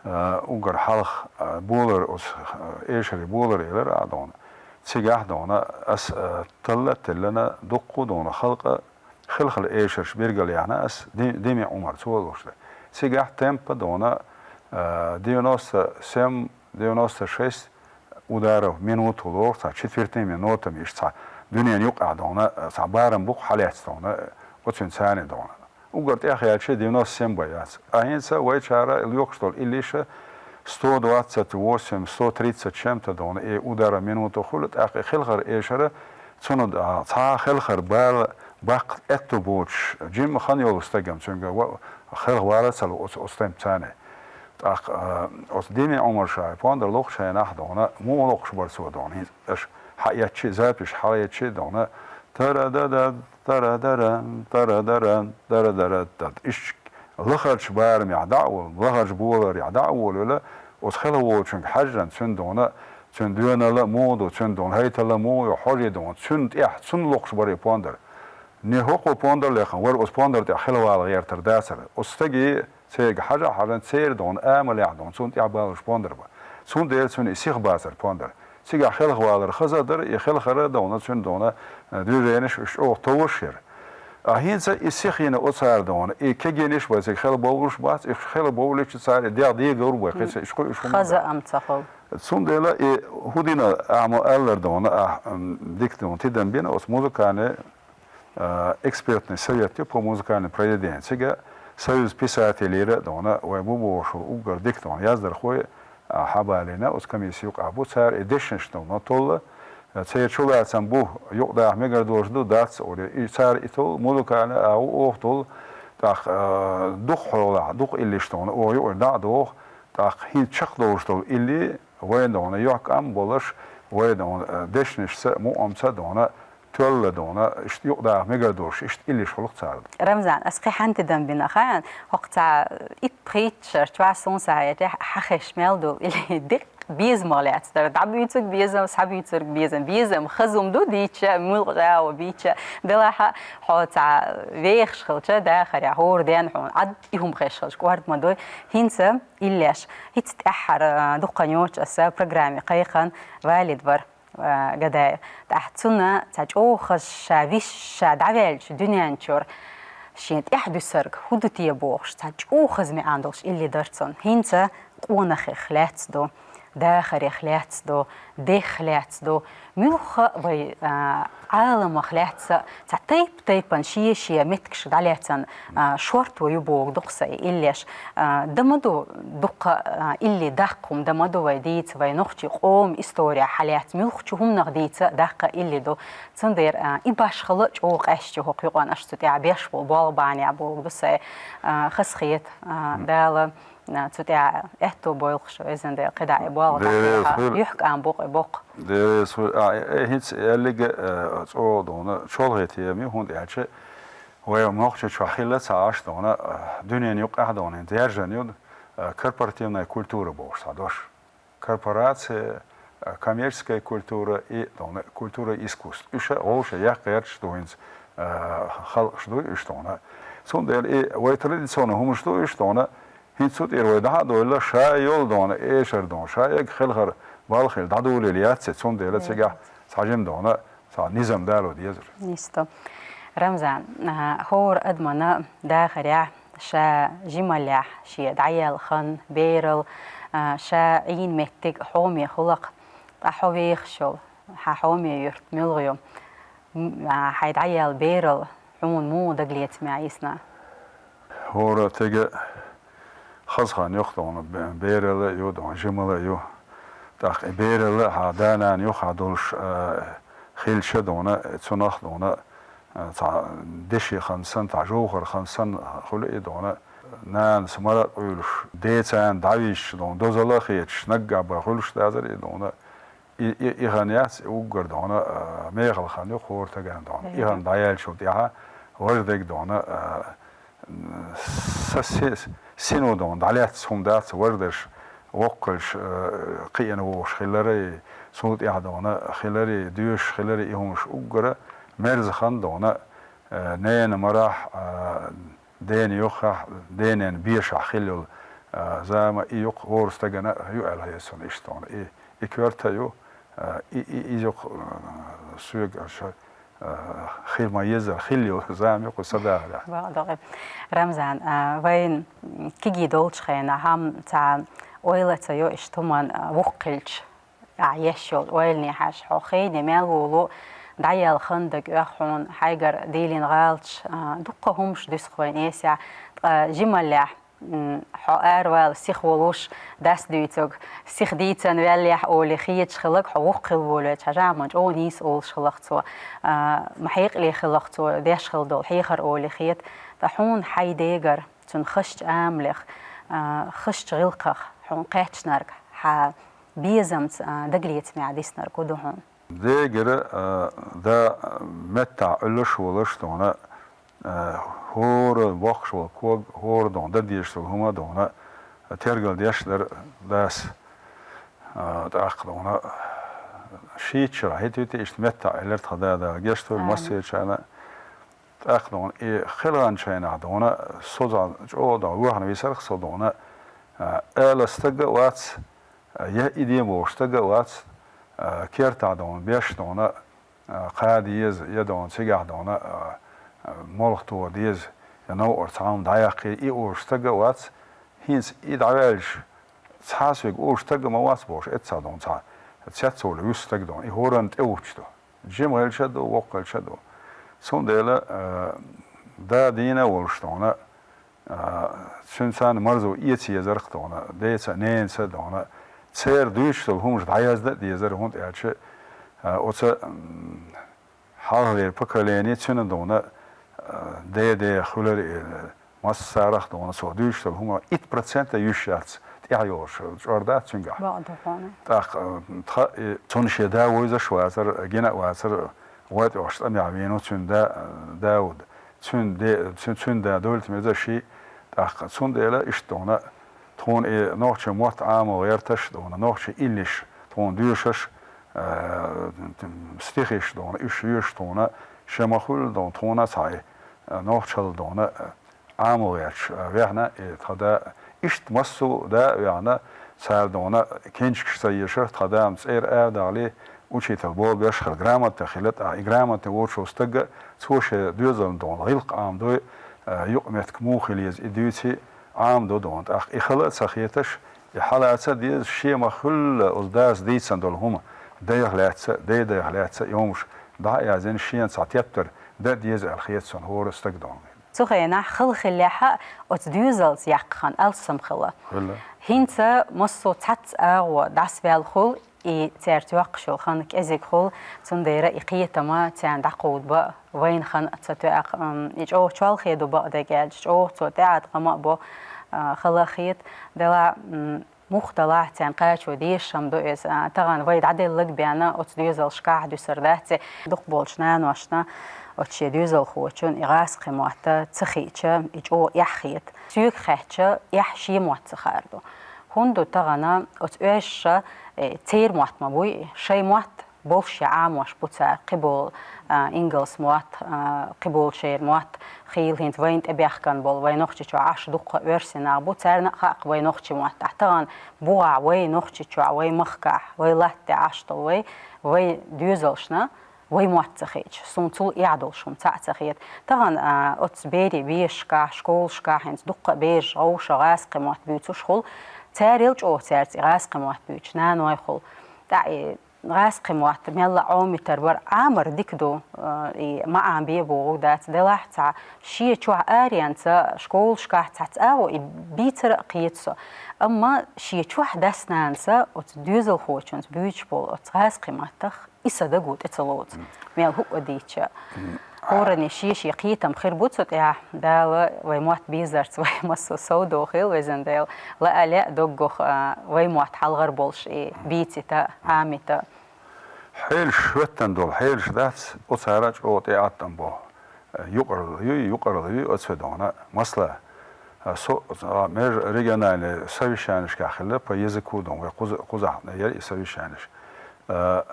Э, уггар хьалха, э, болар, оцу, э, эшаре болар элира ахь дона. Цигахь дона ас, э, талла а теллина, дуккха а дона халкъа хилхала эшарш биргал яхна ас Ди-, Дими Ӏумар цо луш ду. Цигахь темпа дона, э, девяносто семь, девяносто шесть ударов в минуту лорух, цхьа четвертными нотами, иштта цхьа дуьненан юкъахь дона, э, цхьа барам бу-кх хьалаьцна дона, э, оцуьнан царна дона. Уггар тӀехъяьлча девяносто семь бай яц. А хӀинца вайчара лоькхуш долу иллиша сто двадцать восемь, сто тридцать чем-то дона, и удара минуту хуьлу, тӀаккха и хелхар эшара, цунна, а, цхьа а хелхар бала баккха аьтту боцуш, жимма хан йолу стагам цуьнга ва-, хелха вала ца лу оцу, оцу темпа царна. ТӀаккха, а, оцу Дими Ӏумар ша пондар локхучу хенахь дона, муха локхуш бара цо дона, хӀинца аша хьаэцчи, запись хьалаэцчи дона, тара-да-да, тара-дара, тара-дара, тара-дара-дад. Иштта лахарчу барамехь дӀа а волу, лахарчу боларехь дӀа а волавелла, оцу хелха волчуьнга хьаьжжина цуьнан дона, цуьнан доьналла а муха ду, цуьнан дона хӀайталла а муха ю, хьожий дона, цуьнан тӀехь, цунна локхуш бара и пондар. Не хӀокхо пондар лехна вара оцу пондар тӀехь хелхавала гӀертар дацара. Оцу стаге церга хьажа а хьажна, церан дона амалехь дона, цунна тӀехь балуш пондар бан. Цундела цуьнан и сиха бацара пондар. Цигахь хелхавалар хаза а дара, и хелхара а дона, цуьнан дона, э, движенеш уьш чӀогӀа товш яра. А хӀинца и сиха йина оцара дона, и кегийнаш бан цига хелхабовлуш бац, и хелхабовлича цара и дегӀ дегор бу, кхин ца уьш кхуьуш хӀума Хаза бац. Ам ца хуьлу. Цундела и хӀу дина ахьа ма аллара дона, ахь, м, дика дона тидам бина оцу музыкальный, а, экспертный совет ю по музыкальным произведениям. Цига Союз писателей а дона, вай бу бохуш уггар дика дона яздархой, а, хьабалийна, оцу комиссин юкъахь бу. Цара и дешнаш дона толла, а, церан чулацам бу, юкъадаха мегар долуш ду, дац олий. И цара и толла, музыкальный а ву оха толла, тӀаккха, а, дукха хьолахь, дукха иллиш дона, оха юкъара дӀа а доху, тӀаккха хӀинца чекхдолуш долу илли, вайна дона, юьхькӀам болуш, вайна дона, э, дешнашца, мукъамца дона, тоьлла дона, иштта юкъадаха мегар долуш, иштта иллиш хуьлу-кх цара. Рамзан, ас кхин хьан тидам бина хаьа, хӀокху цхьа итт-пхийтта шарчохь суна схьахетарехь, хьан хезаш мел долу илли дикка безамах лаьцна дара. ДӀабуьйцург безам, схьабуьйцург безам. Безам хаза хӀума ду дийцча, муьлхха а ву бийцча. Делахь а хьо цхьа вехаш хилча, дахарехь хӀора ден хьуна Ӏад и хӀума хезаш хилча, кӀорга ма дуй. ХӀинца иллеш, хӀинца тӀаьххьара, а, дуккха йоцуш аса программе кхайкхина Валид вара, а, Гадаев. ТӀаккха цунна цхьа чӀогӀа хаза ша вист, ша дӀаваьллачу дуьнен чуьра шен тӀаьхьа дуьсург хӀун ду те бохуш, цхьа чӀогӀа хаза маьӀна долуш илли дара цунна. ХӀинца къонахех лаьцна ду, дахарех лаьцна ду, дех лаьцна ду, муьлхха а вай, а, Ӏаламах лаьцна цхьа тайп-тайпана шен-шен меттигаш дӀалаьцна, а, шорто ю боху дукха сан иллеш. А, дан ма ду дуккха, а, илли даккха хӀума, дан ма ду вай дийца, вай нохчийн къоман история хьалаьцна, муьлххачу хӀуманах дийца даккха илли ду. Цундела, а, и башхалла а чӀогӀа къаьсташ ю хӀокху юкъана аша цу тӀехь беш болу болх бахьанехь боху ду сан, а, хазахета, а, Дала а, цу тӀехь аьтто бойла-кх шу, везан Дела, кхидӀа и болх Дела дӀахьеха, хуьлу. ЮьхькӀам бу-кх и боккха. Дела хуьлу. А, э, э, хӀинца аьлларг, э, чӀогӀа дона, чолхе тема ю, хӀунда аьлча вай Нохчийчохь хилла ца Ӏаш дона, э, дуьненан юкъахь дона, хӀинца яржана ю, э, корпоративная культура бохуш цхьа дош. Корпорация, э, коммерческая культура и дона культура искусств. Уьш а вовшах яккха гӀерташ ду хӀинца, э, халкъаш ду уьш дона. Цундела и вай традиционный хӀуманаш ду уьш дона, хӀинца цу тӀера вай дӀа а довлла, ша йолу дона, эшар дона, ша эгга хелхар балхийла дӀадолийла яц, цундела цигахь цхьа жима дона, цхьа низам дало дезара. Нисто. Рамзан, а, хӀора адамана дахарехь, ша жималлехь, шен дӀаяьлла хан, берал, а, ша Ӏийна меттиг хьоме хуьлу-кх, ткъа хьо вехаш йолу, хьан хьоме юрт муьлха ю? М, а, хьайн дӀаяьлла берал хьуна муха дагалецамехь йисна? ХӀора тега хаза хан ю-кх дона, бе-, берал а ю дона, жимал а ю. ТӀаккха и берал а хьан да-нана юххехь долуш, а, хилча дона, цунах дона, а, цхьа деши хан санна, цхьа жовхар хан санна хуьлу и дона. Нанас мара а къуьйлуш, ден царна дӀавижча дона, дозалла а хеташ, наггахь бан хуьлуш дазар и дона. И, и, и хан яц, и уггар дона, а, мехала хан ю хӀора тагана дона. И хан дӀаяьллачул тӀаьхьа важа дерг дона, а, са-, се-, сино дона дӀалаьцна хӀума дац, важа дерш воккхалш, а, кхиъна вогӀуш хиларе, цул тӀаьхьа дона хиларе, доьшуш хиларе, и хӀумаш уггара мерза хан дона, а, ненан марахь, а, дена юххехь, денан бешахь хилла йолу, А, зама и юкъ хӀора стагана ю аьлла хеза сона иштта дона. И, и коьрта ю, а, и, и, и юкъ, а, соьга ша, а, хила ма еззара хила йолу зама ю кху са дахарехь. Бакъ ду-кх. Рамзан, а, вайн кегий долчу хенахь хӀама цхьа ойла ца йо иштта хӀуман, а, вукху хилча. Ахь еш йолчу ойланехьаш хьо хене мел волу, дӀаяьлла хан дага оьху хьуна, хьайгара дийлина гӀалаташ, а, дуккха хӀумаш дуьсу вайн эсехь, ткъа жималлехь, м, хьо аравала сиха волуш, дас дуьйцург, сиха дийцан ваьллехь олий хеташ хилларг хьо вукху хила волуьйтуш, хьажа, ма чӀогӀа нийса олуш хилла-кх цо, а, ма хьекъале хилла-кх цо деш хила долу хьехар олий хета, ткъа хьуна хьайн дегара, цуьнан хазачу амалех, а, хазачу гӀиллакхах хьуна кхаьчнарг, хьан безамца, а, дагалецамехь диснарг хӀун ду хьуна? Дегара, а, да меттахь Ӏуьллуш а волуш дона, а, хӀора боккхуш волу ког, хӀора дона, дан дезаш долу хӀума дона, тергал деш дара дас. А, тӀаккха дона, шийтта шарахь хӀиттийти иштта меттахь Ӏиллира тхан да, Дала гечдойла массерчарна. ТӀаккха дона, и хиларан чайнахь дона, со дона, чӀогӀа дона, вахана висарх со дона, а, ала стаг а вац, а, я и де бохуш стаг а вац, а, кертахь дона, беш дона, а, кха деза, я дона, цигахь дона, а, а, молха тоха деза, я новкъара цхьа хӀума дӀаяккхий, и олуш стаг а вац, хӀинца и дӀаваьлча, цхьа соьга олуш стаг а ма вац бохуш, эццахь дона цхьа, цецволу вуьсу стаг дона, и хӀоранна тӀе вуьттуш ду. Жима хилча а ду, воккха хилча а ду. Цундела, а, да дийна а волуш дона, а, цуьнан царна марзо эца езарх дона, деца а, ненаца а дона, церан дуьйцуш долу хӀумаш дӀаяздан а дезара, хӀунда аьлча, а, оцу, м, хьалхалера поколение цуьнан дона, а, ден деха хуьлура и, массарах а дона, цо дуьйцуш долу хӀума итт процент а йиш яц, тӀаьхьа йолуш чӀор дац цуьнгахь. Бакъ ду хьуна. ТӀаккха, а, тхан и, цунна шен да вовзаш а вацара, гина а вацара, гӀой тӀехь тӀамехь вийна ву цуьнан да, Дауд. Цуьнан де-, цу-, цуьнан да Довлет-Мирза ший, тӀаккха цундела иштта дона, тхуна и нохчийн мотт Ӏамо гӀерташ а дона, нохчийн иллиш тхуна доьшуш, а, стихиш дона, уьш йоьшуш тхуна, шен ма-хуьллу дона, тхуна а цхьа и, а, нохчалла дона, а, Ӏамо гӀерташ, а, ваьхна и тхан да. Иштта массо а да а ваьхна, цара дона, кенчкаш ца ешара, тхан да-м цӀера арадахале, учитель бобеш хилла, грамота хилла, тӀаккха и грамота воцуш стаг а, цо шен доьзална дона гӀиллакх Ӏамадой, а, юкъаметтиг муха хила еза и дуьйций, Ӏамадо дона. ТӀаккха и хала а ца хеташ, и хьалаца а деза, шен ма-хуьллу оцу дас дийцина долу хӀума, дайх лаьцна а, ден дайх лаьцна а, и хӀумаш дӀа а яздина, шена цхьа тептар дан а деза аьлла хета суна хӀора стаг дона. Цу хенахь хала хиллехь а оцу доьзалца яккха хан алссам хилла. Хилла. ХӀинца массо а цхьацца агӀо дӀасаваьлла хуьлу, и цаьрца йоккхуш йолу хан кӀезиг хуьлу, цундела и кхетам а царна дӀакховдабан а вайна хан а ца тоьа, м, и чӀогӀа чолхе ду бакъдерг аьлча, чӀогӀа цо тӀеӀаткъам а бо, а, хала а хета. Делахь, м, муха делахь, царна кхачо дезаш ма ду иза. А, тахана вай дӀаделларг бен оцу доьзалшкахь дуьсур дац и. Дукхахболчу наношна оцу шен доьзалхочун и гӀазкхийн мотт ца хиъча, и чӀогӀа эхь хета. Соьга хаьттича, эхь шен мотт ца хаар ду. ХӀунда ду тахана оцу оьшша, э, церан мотт ма буй, шайн мотт болуш я Ӏамош бу цара, кхиболу, а, ингалс мотт, а, кхиболчеран мотт, хийла хӀинца вайна тӀебаьхкина болу, вай Нохчийчохь Ӏаш дуккха оьрсийн нах бу, царна а хаьа-кх вай нохчийн мотт. Ахь тахана бухахь вай Нохчийчохь, вай махкахь, вай латте Ӏаш долу вай, вай доьзалшна вай мотт ца хиъча, суна цул эхь долуш хӀума цхьаъ ца хета. Тахана, а, оцу берийн бешашкахь, школашкахь хӀинца дуккха а бераш гӀовша гӀазкхийн мотт буьйцуш хуьлу, царел чӀогӀа цаьрца и гӀазкхийн мотт буьйцуш наной хуьлу. ТӀаккха и гӀазкхийн мотт мелла а Ӏомийтар бара, Ӏамар дика ду, э, и ма Ӏамабе бохург дац, делахь цхьа шен чохь аренца, школашкахь цхьацца агӀо и бийцар а кхета со. Амма шен чохь дас-нанас оцу доьзалхочуьнца буьйцуш болу оцу гӀазкхийн маттах и са даго тӀе ца лоцу, мел хӀуъа дийцча. ХӀоранна шен-шен кхетам хир бу цу тӀехь, Дала вай мотт безарца вай массо а совдохийла, везан Дела, лаа лаьа доггах, а, вай мотт хьалхара болуш и бийцита, Ӏамита. Хьелаш хӀоьттина долу, хьелаш дац, оцара чӀогӀа тӀеӀаткъам бо. Юкъаралла юй, юкъаралла юй оцу вай дона. Масала, со, а, межрегиональный совещанишкахь хилла по языку дона, вай кхуза-, кхузахь яра и совещаниш. А,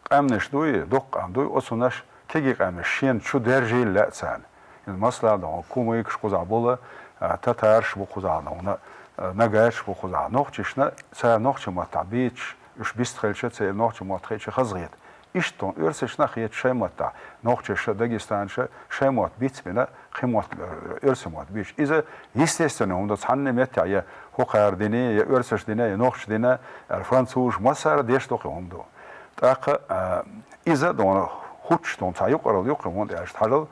къаьмнаш дуй, дуккха къам дуй, оцунаш кегий къаьмнаш шена чу даьржийла лаьа царна. Масала, дона, кумыкаш кхузахь була, а, татараш бу кхузахь дона, Нагахь бу кхузахь нохчашна, цара нохчийн маттахь бийцаш, уьш бистхилча, церан нохчийн мотт хилча хазахета. Иштта оьрсашна хеташ шайн маттахь, нохчаша, дагестанца шайн мотт бицбина, кхин мотт, э, оьрсийн мотт бийцаш. Иза естественный хӀума ду, цхьанне меттехь я хӀокхара дина, я оьрсаша дина, я нохчаша дина, аьлла французаш массара деш ду кхин хӀума ду. ТӀаккха, э, иза дона хӀуттуш дона цхьа юкъаралла ю кхин хӀума аьлча хьажал,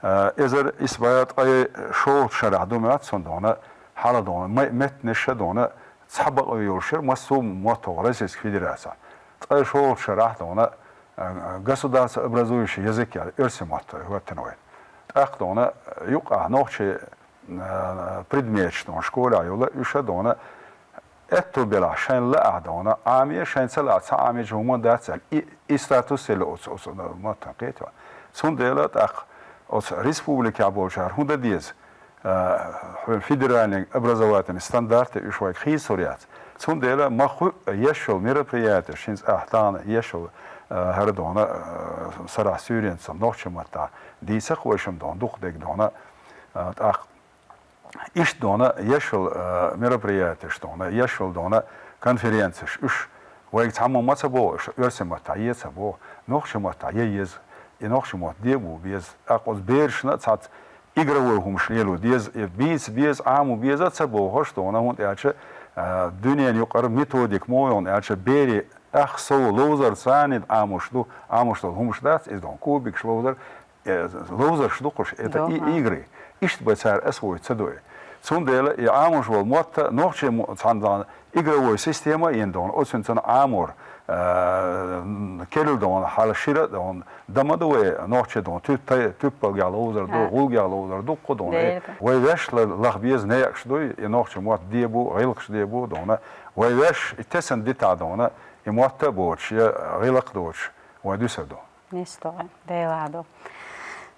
э, эзар исс бӀе ткъе шолгӀачу шарахь ду моьтту суна дона, хьала дона, ма-, меттанаш а дона, цхьа бакъве йолуш яра массо а мотт Российская Федерацехь. Ткъе шолгӀачу шарахь дона, а, государствообразующий язык яьлла оьрсийн мотт хӀоьттина вайна. ТӀаккха дона юкъахь нохчийн, а, предметаш дона школехь йолу, уьш а дона аьтту белахь шайна лаахь дона, Ӏаме, шайна ца лаахь ца Ӏамечу хӀума дац аьлла, и, и статус елла оцу, оцу маттана кхетий. Цундела тӀаккха оцу республикехь болчара хӀун дан деза? Э, хьуна федеральный образовательный стандарты уьш вайга хийцалур яц. Цундела ма-хуьа еш йолу мероприятеш, хӀинца ахь тахана еш йолу, э, хӀара дона, э, сарахь суьйренца нохчийн маттахь дийца а вай шуна дона, дукха дерг дона, э, тӀаккха иштта дона еш йолу, э, мероприятеш дона, еш йолу дона конференцеш, уьш вайга цхьаммо ма ца боху, уьш оьрсийн маттахь е ца боху, нохчийн маттахь е еза, и нохчийн мотт де бу беза. ТӀаккха оцу берашна цхьацца игровой хӀумаш лело деза, и бийца беза, Ӏамо беза а ца бохуш дона, хӀунда аьлча, а, дуьненан юкъара методика мо йона аьлча, берийн ах сов ловзар царна Ӏамош ду, Ӏамош долу хӀумаш дац, иза дона кубикаш ловзар, э, ловзарш ду кхуш, это и игры. Иштта бен цара освоить ца до и. Цундела и Ӏамош волу мотт нохчийн мо-, цхьана игровой система а йина дона, оцуьнца Ӏамор, э, керла дона, хьала шира а дона, дан ма ду вай нохчийн дона, туьп-, тай-, туьппалгехь ловзар ду, гӀулгехь ловзар ду кху дона. Вай ваьш ла-, лаха беза некъаш дуй, и нохчийн мотт де бу, гӀиллакхаш де бу дона. Вай ваьш и тесна дитахь дона, и мотт а боцуш, я гӀиллакх а доцуш, вай дуьсур ду. НисдогӀи, Дела а ду.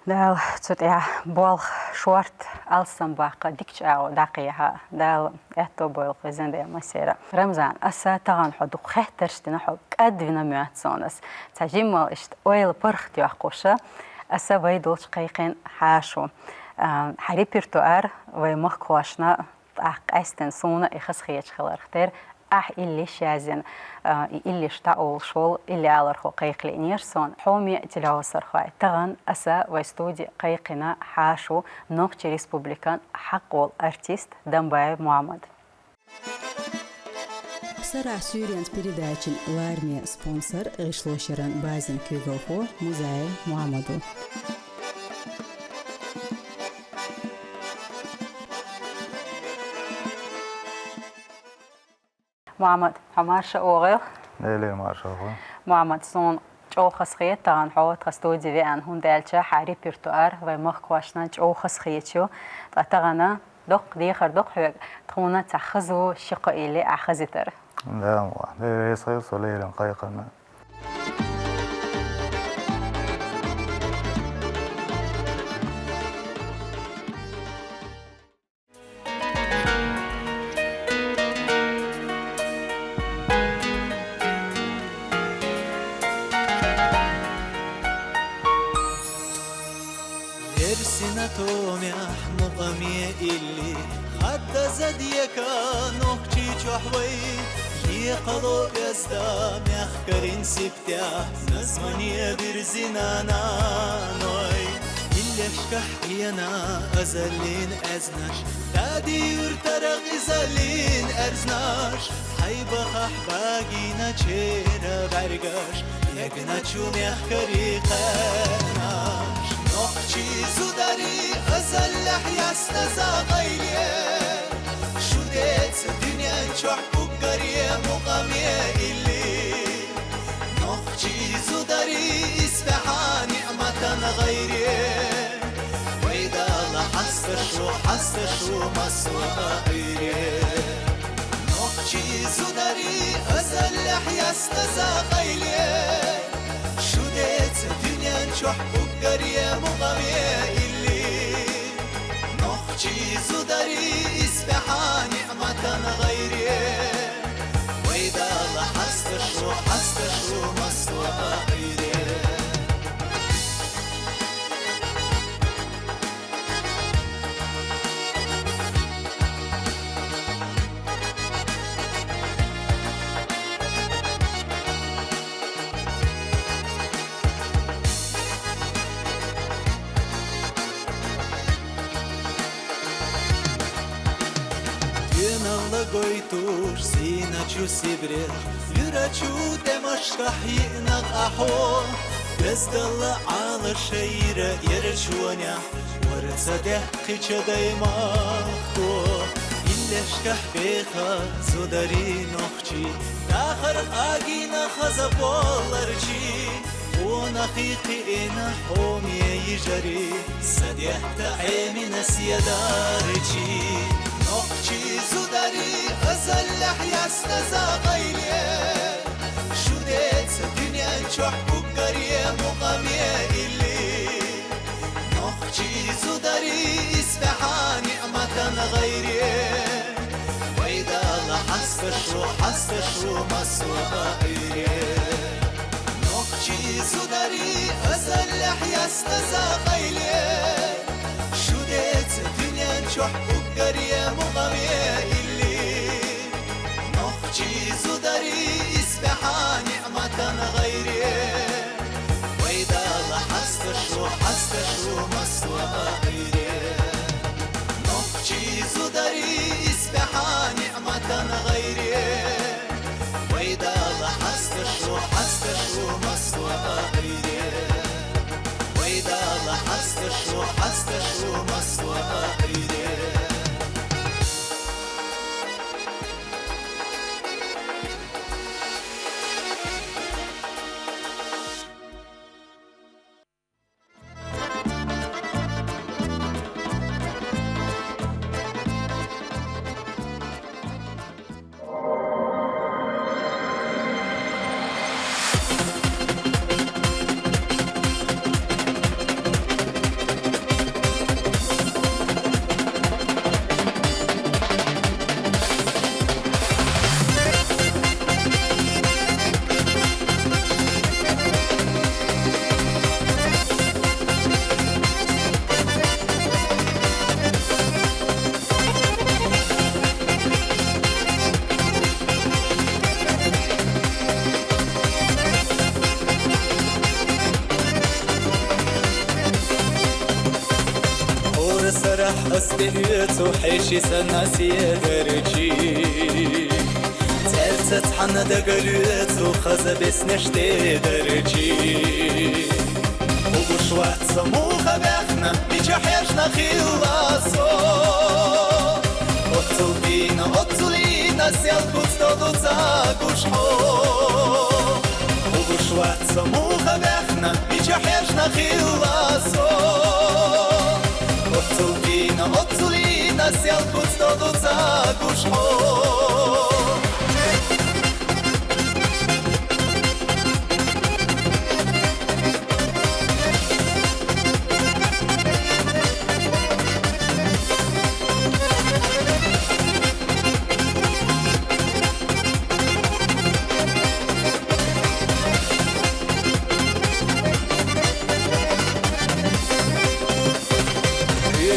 Дала цу тӀехь болх шорта алссам баккха дикачу агӀор дӀакхехьа, Дала аьтто бойла хезна дела массеран. Рамзан, аса тахана хьо дукха хеттарш дина, хьо кӀадвина моьтту суна ас. Цхьа жимма иштта ойла паргӀат йоккхуша, аса вай долчу кхайкхина хьашу. А, хьан репертуар вай махкахошна тӀаккха къаьстина суна и хазахеташ хиларх тера, ахь иллиш язйина, а, и иллиш дӀаолуш волу илли алархо кхайкхалиънера суна. Хьоме телевизорхой, тахана аса вай студи кхайкхина хьашу Нохчийн Республикан хьакъ волу артист Дамбаев Мухьаммад. Сарахь суьйренца передачин лараме спонсор гӀишлошеран базин куьйгалхо Музаев Мухьаммад ву. Мухьаммад, хьо марша вогӀийла. Делера марша вогӀийла. Мухьаммад, суна чӀогӀа хазахета тахана хьо тхан студи веана, хӀунда аьлча хьан репертуар вай махкахошна чӀогӀа хазахеташ ю. Ткъа тахана доккха дехар ду-кх хьоьга, тхуна цхьа хаза ши-кхо илли ахь хазийтар. Да, ма, Дела реза хуьлда, со леррина кхайкхина. Дерсина томехь мукъаме илли, хаддаза дека нохчий чохь вай, екъало оьзда мехкарин сип тӀехь назмане вирзина наной. Иллешкахь Ӏена азаллин аьзнаш, дадийра тарх изаллин аьрзнаш, хьайбахахь багийначеран бӀаьргаш, егначу мехкарийн кхаьнаш. Нохчийн зударий, азаллехь ястаза гӀайре, шу деца дуьнен чохь уггаре мукъаме илли. Нохчийн зударий, исбаьхьа ниӀматан гӀайре, вай Далла хьаста шу, хьаста шу массо а Ӏуьйре. Нохчийн зударий, азаллехь ястаза гӀайре, шу деца дуьнен чохь уггаре мукъаме илли. Нохчийн зударий, исбаьхьа ниӀматан гӀайре, вай Далла хьаста шу, хьаста шу массо а Ӏуьйре. Зиначу сибрех, юрачу тӀемашкахь йиънаг ахьо, бездалла Ӏалашайра ярачуанехь, вара ца дехкхича даймахко. Иллешкахь беха зударий нохчий, дахар агина хаза боларчи. Къонахий кхиъна хьоме йижарий, са дехта Ӏемина седарчи. Нохчий зударий азаллехь ястаза гӀайре, шу деца дуьнен чохь уггаре мукъаме илли. Нохчий зударий исбаьхьа ниъматан гӀайре, вай Дала хьаста шу, хьаста шу массо а Ӏуьйре. Нохчий зударий азаллехь ястаза гӀайре, шу деца дуьнен чохь уггаре мукъаме илли. Нохчий зударий исбаьхьа ниъматан гӀайре, вай Дала хьаста шу, хьаста шу массо а Ӏуьйре. Нохчий зударий исбаьхьа ниъматан гӀайре, вай Дала хьаста шу, хьаста шу массо а Ӏуьйре. Вай Дала хьаста шу, хьаста шу массо а Ӏуьйре. ХӀора сарахь ас тӀеоьцу хьеший санна седарчи. ЦӀерца цхьана дагалоьцу хаза беснеш тӀедарчи. Хууш вац со муха баьхна, мича хьежна хилла со. Оццул бийна, оццул ийна, сел куц долу ца гуш хьо. Хууш вац со муха баьхна, мича хьежна хилла со. Оццул бийна, оццул ийна, сел куц долу ца гуш хьо.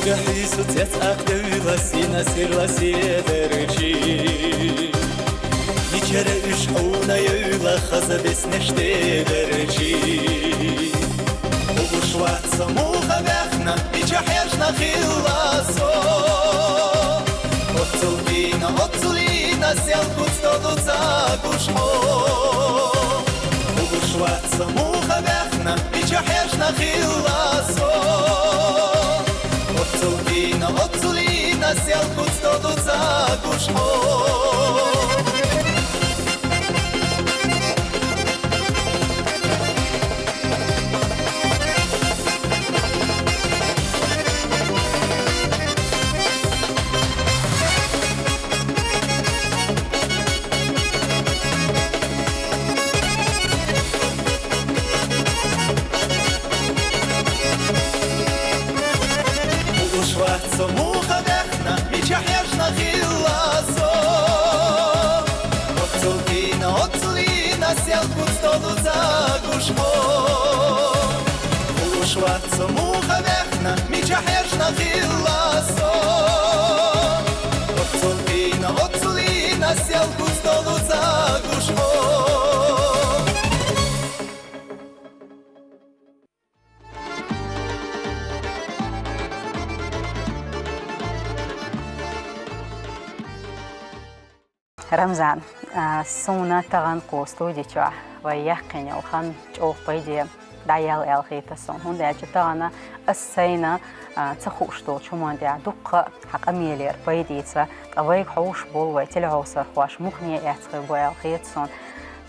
Хьоьга хьийсу цецӀак девлла сина сирла седарчи. Мичара уьш хьуна евлла хаза беснеш тӀедарчи. Хууш вац со муха баьхна, мича хьежна хилла со. Оццул бийна, оццул ийна, сел куц долу ца гуш хьо. Хууш вац со муха баьхна, мича хьежна хилла со. Оццул бийна, оццул ийна, сел куц долу ца гуш хьо. Хууш вац со муха баьхна, мича хьежна хилла со. Оццул бийна, оццул ийна, сел куц долу ца гуш хьо. Хууш вац со муха баьхна, мича хьежна хилла со. Оццул бийна, оццул ийна, сел куц долу ца гуш хьо. Рамзан, а, суна тахана кху студи чохь вай яьккхина йолу хан чӀогӀа пайде дӀаяьлла аьлла хета суна. ХӀунда аьлча тахана ас сайна, а, ца хууш долчу хӀуманна тӀехь дуккха а хьан къамелера пайдица, ткъа вайга хьовсуш болу вай телехьовсархоша муххале эцна хир бу аьлла хета суна.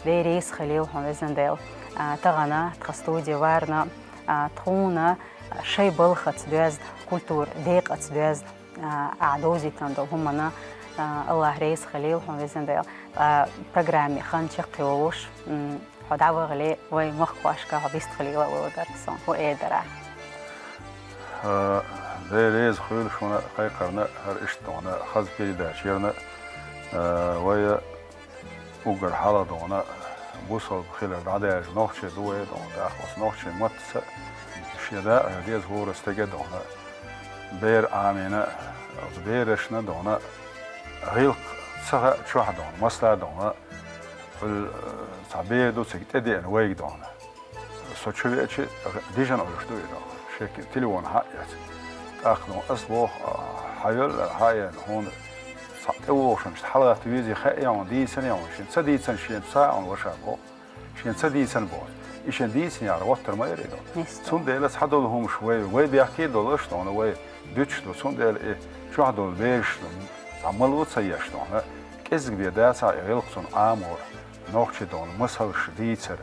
Дела реза хуьлийла хьуна, везан Дела. А, тахана тхан студи варна, а, тхуна шайн балхаца доьзна, культура декъаца доьзна, а, ахь довзийтина долу хӀуманна, а, Аллах реза хуьлийла хьуна, везан Дела. А, программе хан чекхйолуш, м, хьо дӀавахале, вай махкахошка хьо вистхилийла а вала дара суна, хӀун эр дара ахь? А, Дела реза хуьлийла шуна кхайкхарна, хӀара иштта тахана хаза передача ярна, а, вай уггар хьалха тахана бусалба хилар дӀадаьлча нохчий ду вай тахана, тӀаккха оцу нохчийн маттаца шен дакъа деза хӀора стага тахана, бер Ӏамийна, оцу берашна тахана гӀиллакх ца хаьа чохь тахана, масала тахана, хӀуьлла, э, цхьа бер ду цига тӀедеана вайга тахана. Со чу веача, дижина Ӏуьллуш ду и тахана. Шеки телефон хьаэца. ТӀаккха тахана ас боху, а, хьан йоллара хьаэна хьуна цхьаъ тӀевогӀуш хьалатта везий хаьа хьуна, дийцина хьуна, шен ца дийцина шен ца хьуна ваша боху. Шен ца дийцина боху. И шен дийцина яра гӀоттар ма яра и тахана. Цундела цхьадолу хӀумаш вай, вай бехке а долуш тахана, вай дуьтуш ду. Цундела и чохь долу бераш ду, цхьа мало ца еш тахана, кӀезиг бен дацахь и гӀиллакх цунна Ӏамор, нохчий тахана масалш дийцар,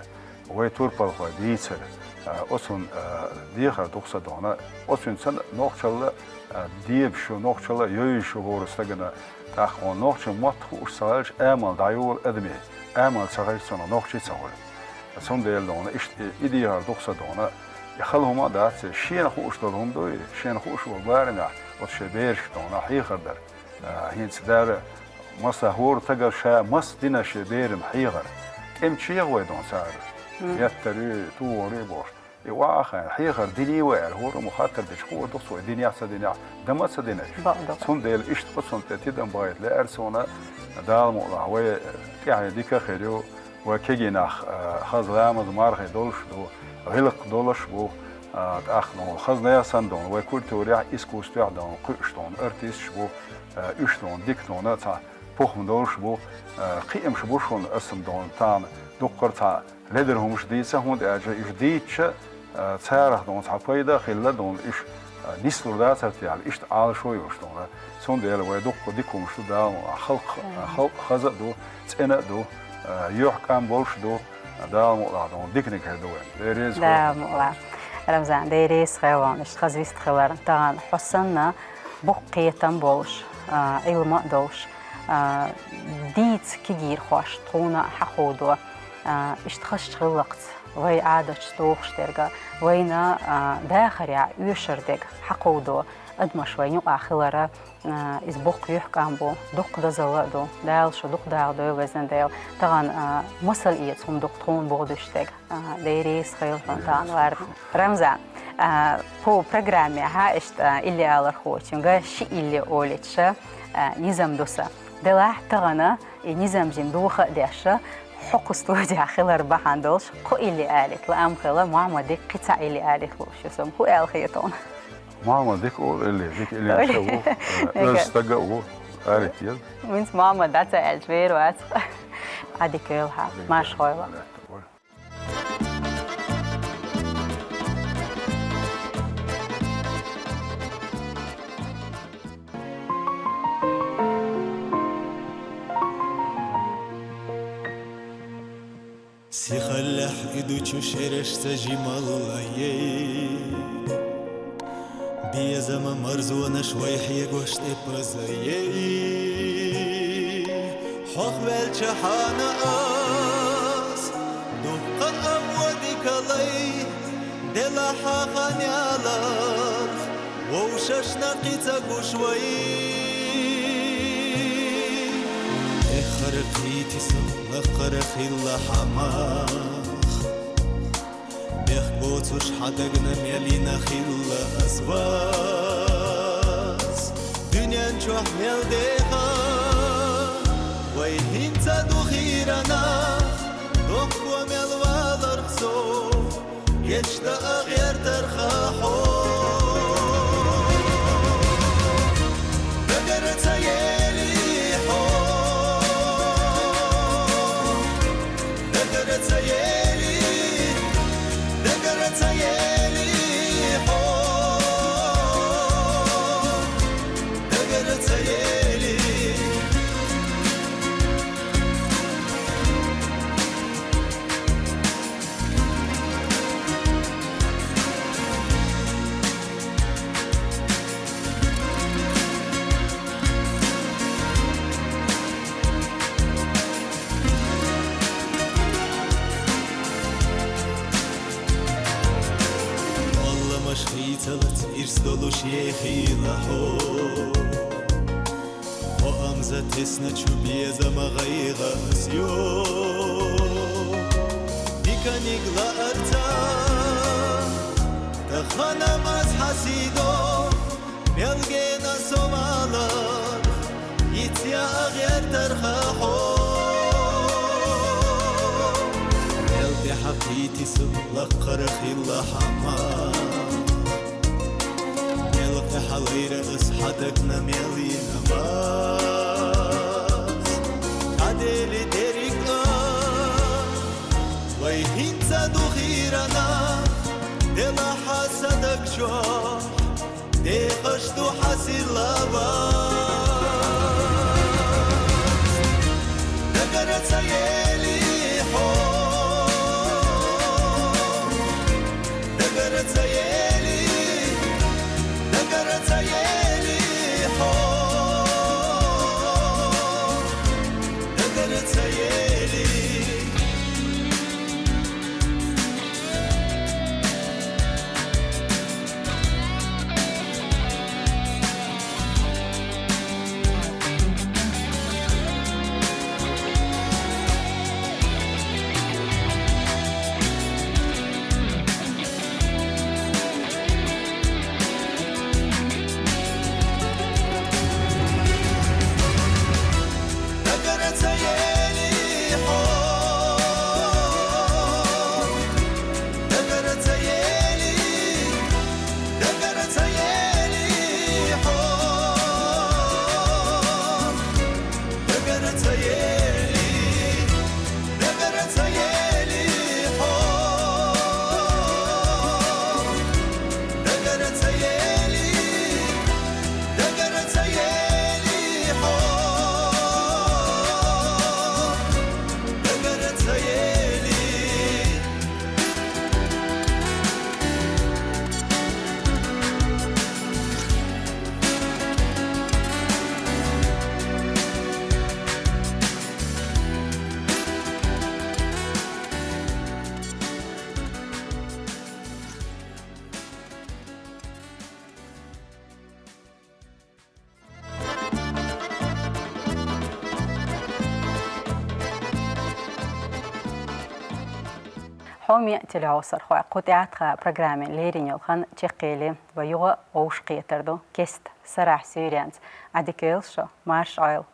вай турпалхой дийцар, а, оцунна, а, дехар ду-кх сан тахана, оцуьнца нохчалла, а, дебаш ю, нохчалла йовзаш ю хӀора стагана, тӀаккха хьуна нохчийн мотт хууш ца хилча, амал дӀайолу адамийн, амал ца хилча цунах нохчий ца хуьлу. Цундела тахана иштта и, и дехар ду-кх сан тахана, и хала хӀума а дац, шена хууш долу хӀума ду и, шена хууш болу барамехь, оцу шен берашка тахана хьехар дара. А, хӀинца дара, масала, хӀора стага ша маса дина шен берана хьехар. ТӀеман чу яха вай тахана цара. Мм. Меттар ю, тухур ю бохуш. И охьа а хьехар дина вай аьлла, хӀора хӀума хаттар дича хуур ду-кх цо, и динехь а, ца динехь а, дан ма ца дина уьш. Бакъду. Цундела иштта оцунна тӀе тидам бахийта лаьара суна, Дала мукъалахь вай тӀаьхье дика а хир ю, вай кегий нах, а, хаза ламаз, мархий долуш ду, гӀиллакх долуш бу, а, тӀаккха тахана хаза нехан санна тахана, вай культурехь, искусствехь тахана кхуьуш тахана артисташ бу, а, уьш тахана дика тахана цхьа похӀма долуш бу, а, кхиамаш бу шуна, аса-м тахана, тахана дуккха а цхьа ледара хӀумаш дийца, хӀунда аьлча уьш дийцча, а, царах тахана цхьа пайда а хилла тахана, уьш, а, нислур дацара те аьлла, иштта Ӏалашо а йолуш тахана. Цундела вай дуккха дика хӀумаш ду, Дала мукъалахь, халкъ, а, халкъ хаза а ду, цӀена а ду, а, юьхькӀам болуш а ду, Дала мукъалахь тахана диканиг хир ду вайн. Дела реза хуьлда. Дала мукъалахь. Рамзан, Дела реза хуьлда, иштта хаза вистхиларна. Тахана хьо санна боккха кхетам болуш, а, Ӏилма а долуш, а, дийца кегийрхоша тхуна хьаховдо, а, иштта хазачу гӀиллакхца, вай Ӏадаташ дохуш дерг, вайна, а, дахарехь оьшур дерг хьаховдо адамаш вайна юкъахь хилар, а, иза боккха юьхькӀам бу, дуккха дозалла а ду, Дала шу дукха дахадойла, везан Дела. Тахана, а, масал эца хӀума ду-кх тхуна боху дуьсуш дерг. А, Дела реза хуьлда хьуна тахана варна. Рамзан, а, кху программехь иштта, а, илли алархочуьнга ши илли олуьйтуш, а, низам ду сан. Делахь тахана и низам жин доха а деш, хьо кху студехь хилар бахьана долуш, кху илли алийта лаам хилла, Мохьмадик кхин цхьа илли алийта лууш ю суна. ХӀун аьлла хета хьуна? Мохьмадик олу илли, дика илли ша ву, э, оьзда стаг а ву, алийта еза. ХӀинца Мохьмад дӀа ца аьлча вер вац. Ӏа дика йойла хьан, марша гӀойла. Сихаллехь уьдучу шерашца жималла ей. Безама марзонаш вай хьегош тӀе паза ей. Хьох ваьлча хьана ас, дуккха а вон дика лай, делахь хьан хан ялалц, вовшашна кхин ца гуш вай. Эххара кхийти со, лакхара хилла хьан мах. Бехк боцуш хьан дагна мел йина хилла ас вас. Дуьнен чохь мел деха вай хӀинца ду хийрана, дохко мел валарх со, гечдан а гӀертарх хьо. Дагара ца ели хьо, Долуш ехила хьо, хӀо амза тесначу безама гӀайгӀас ю. Диканиг лаарца, тахана маз хьасидо, мелгена совала, иця агъертарха хьо. Мел тӀехьа хъитису лакхара хилла хӀама. Мелкъа хьалайра ас хьадагна мел намаз. Адели дерикла, вай хӀинца духирана, дела хьасадакчо, дехаш ду хьасилава. Дагара ца ели хьо. Дагара ца ели, дагара ца ели хьо, дагара ца ели. Хьоме телегӀовсархой, кху тӀаьхьа тха программе леррина йола хан чакхъели, вай юха вовшахкхетар ду кеста сарахь суьйренца. Ӏадика йойла шо, марша Ӏойла.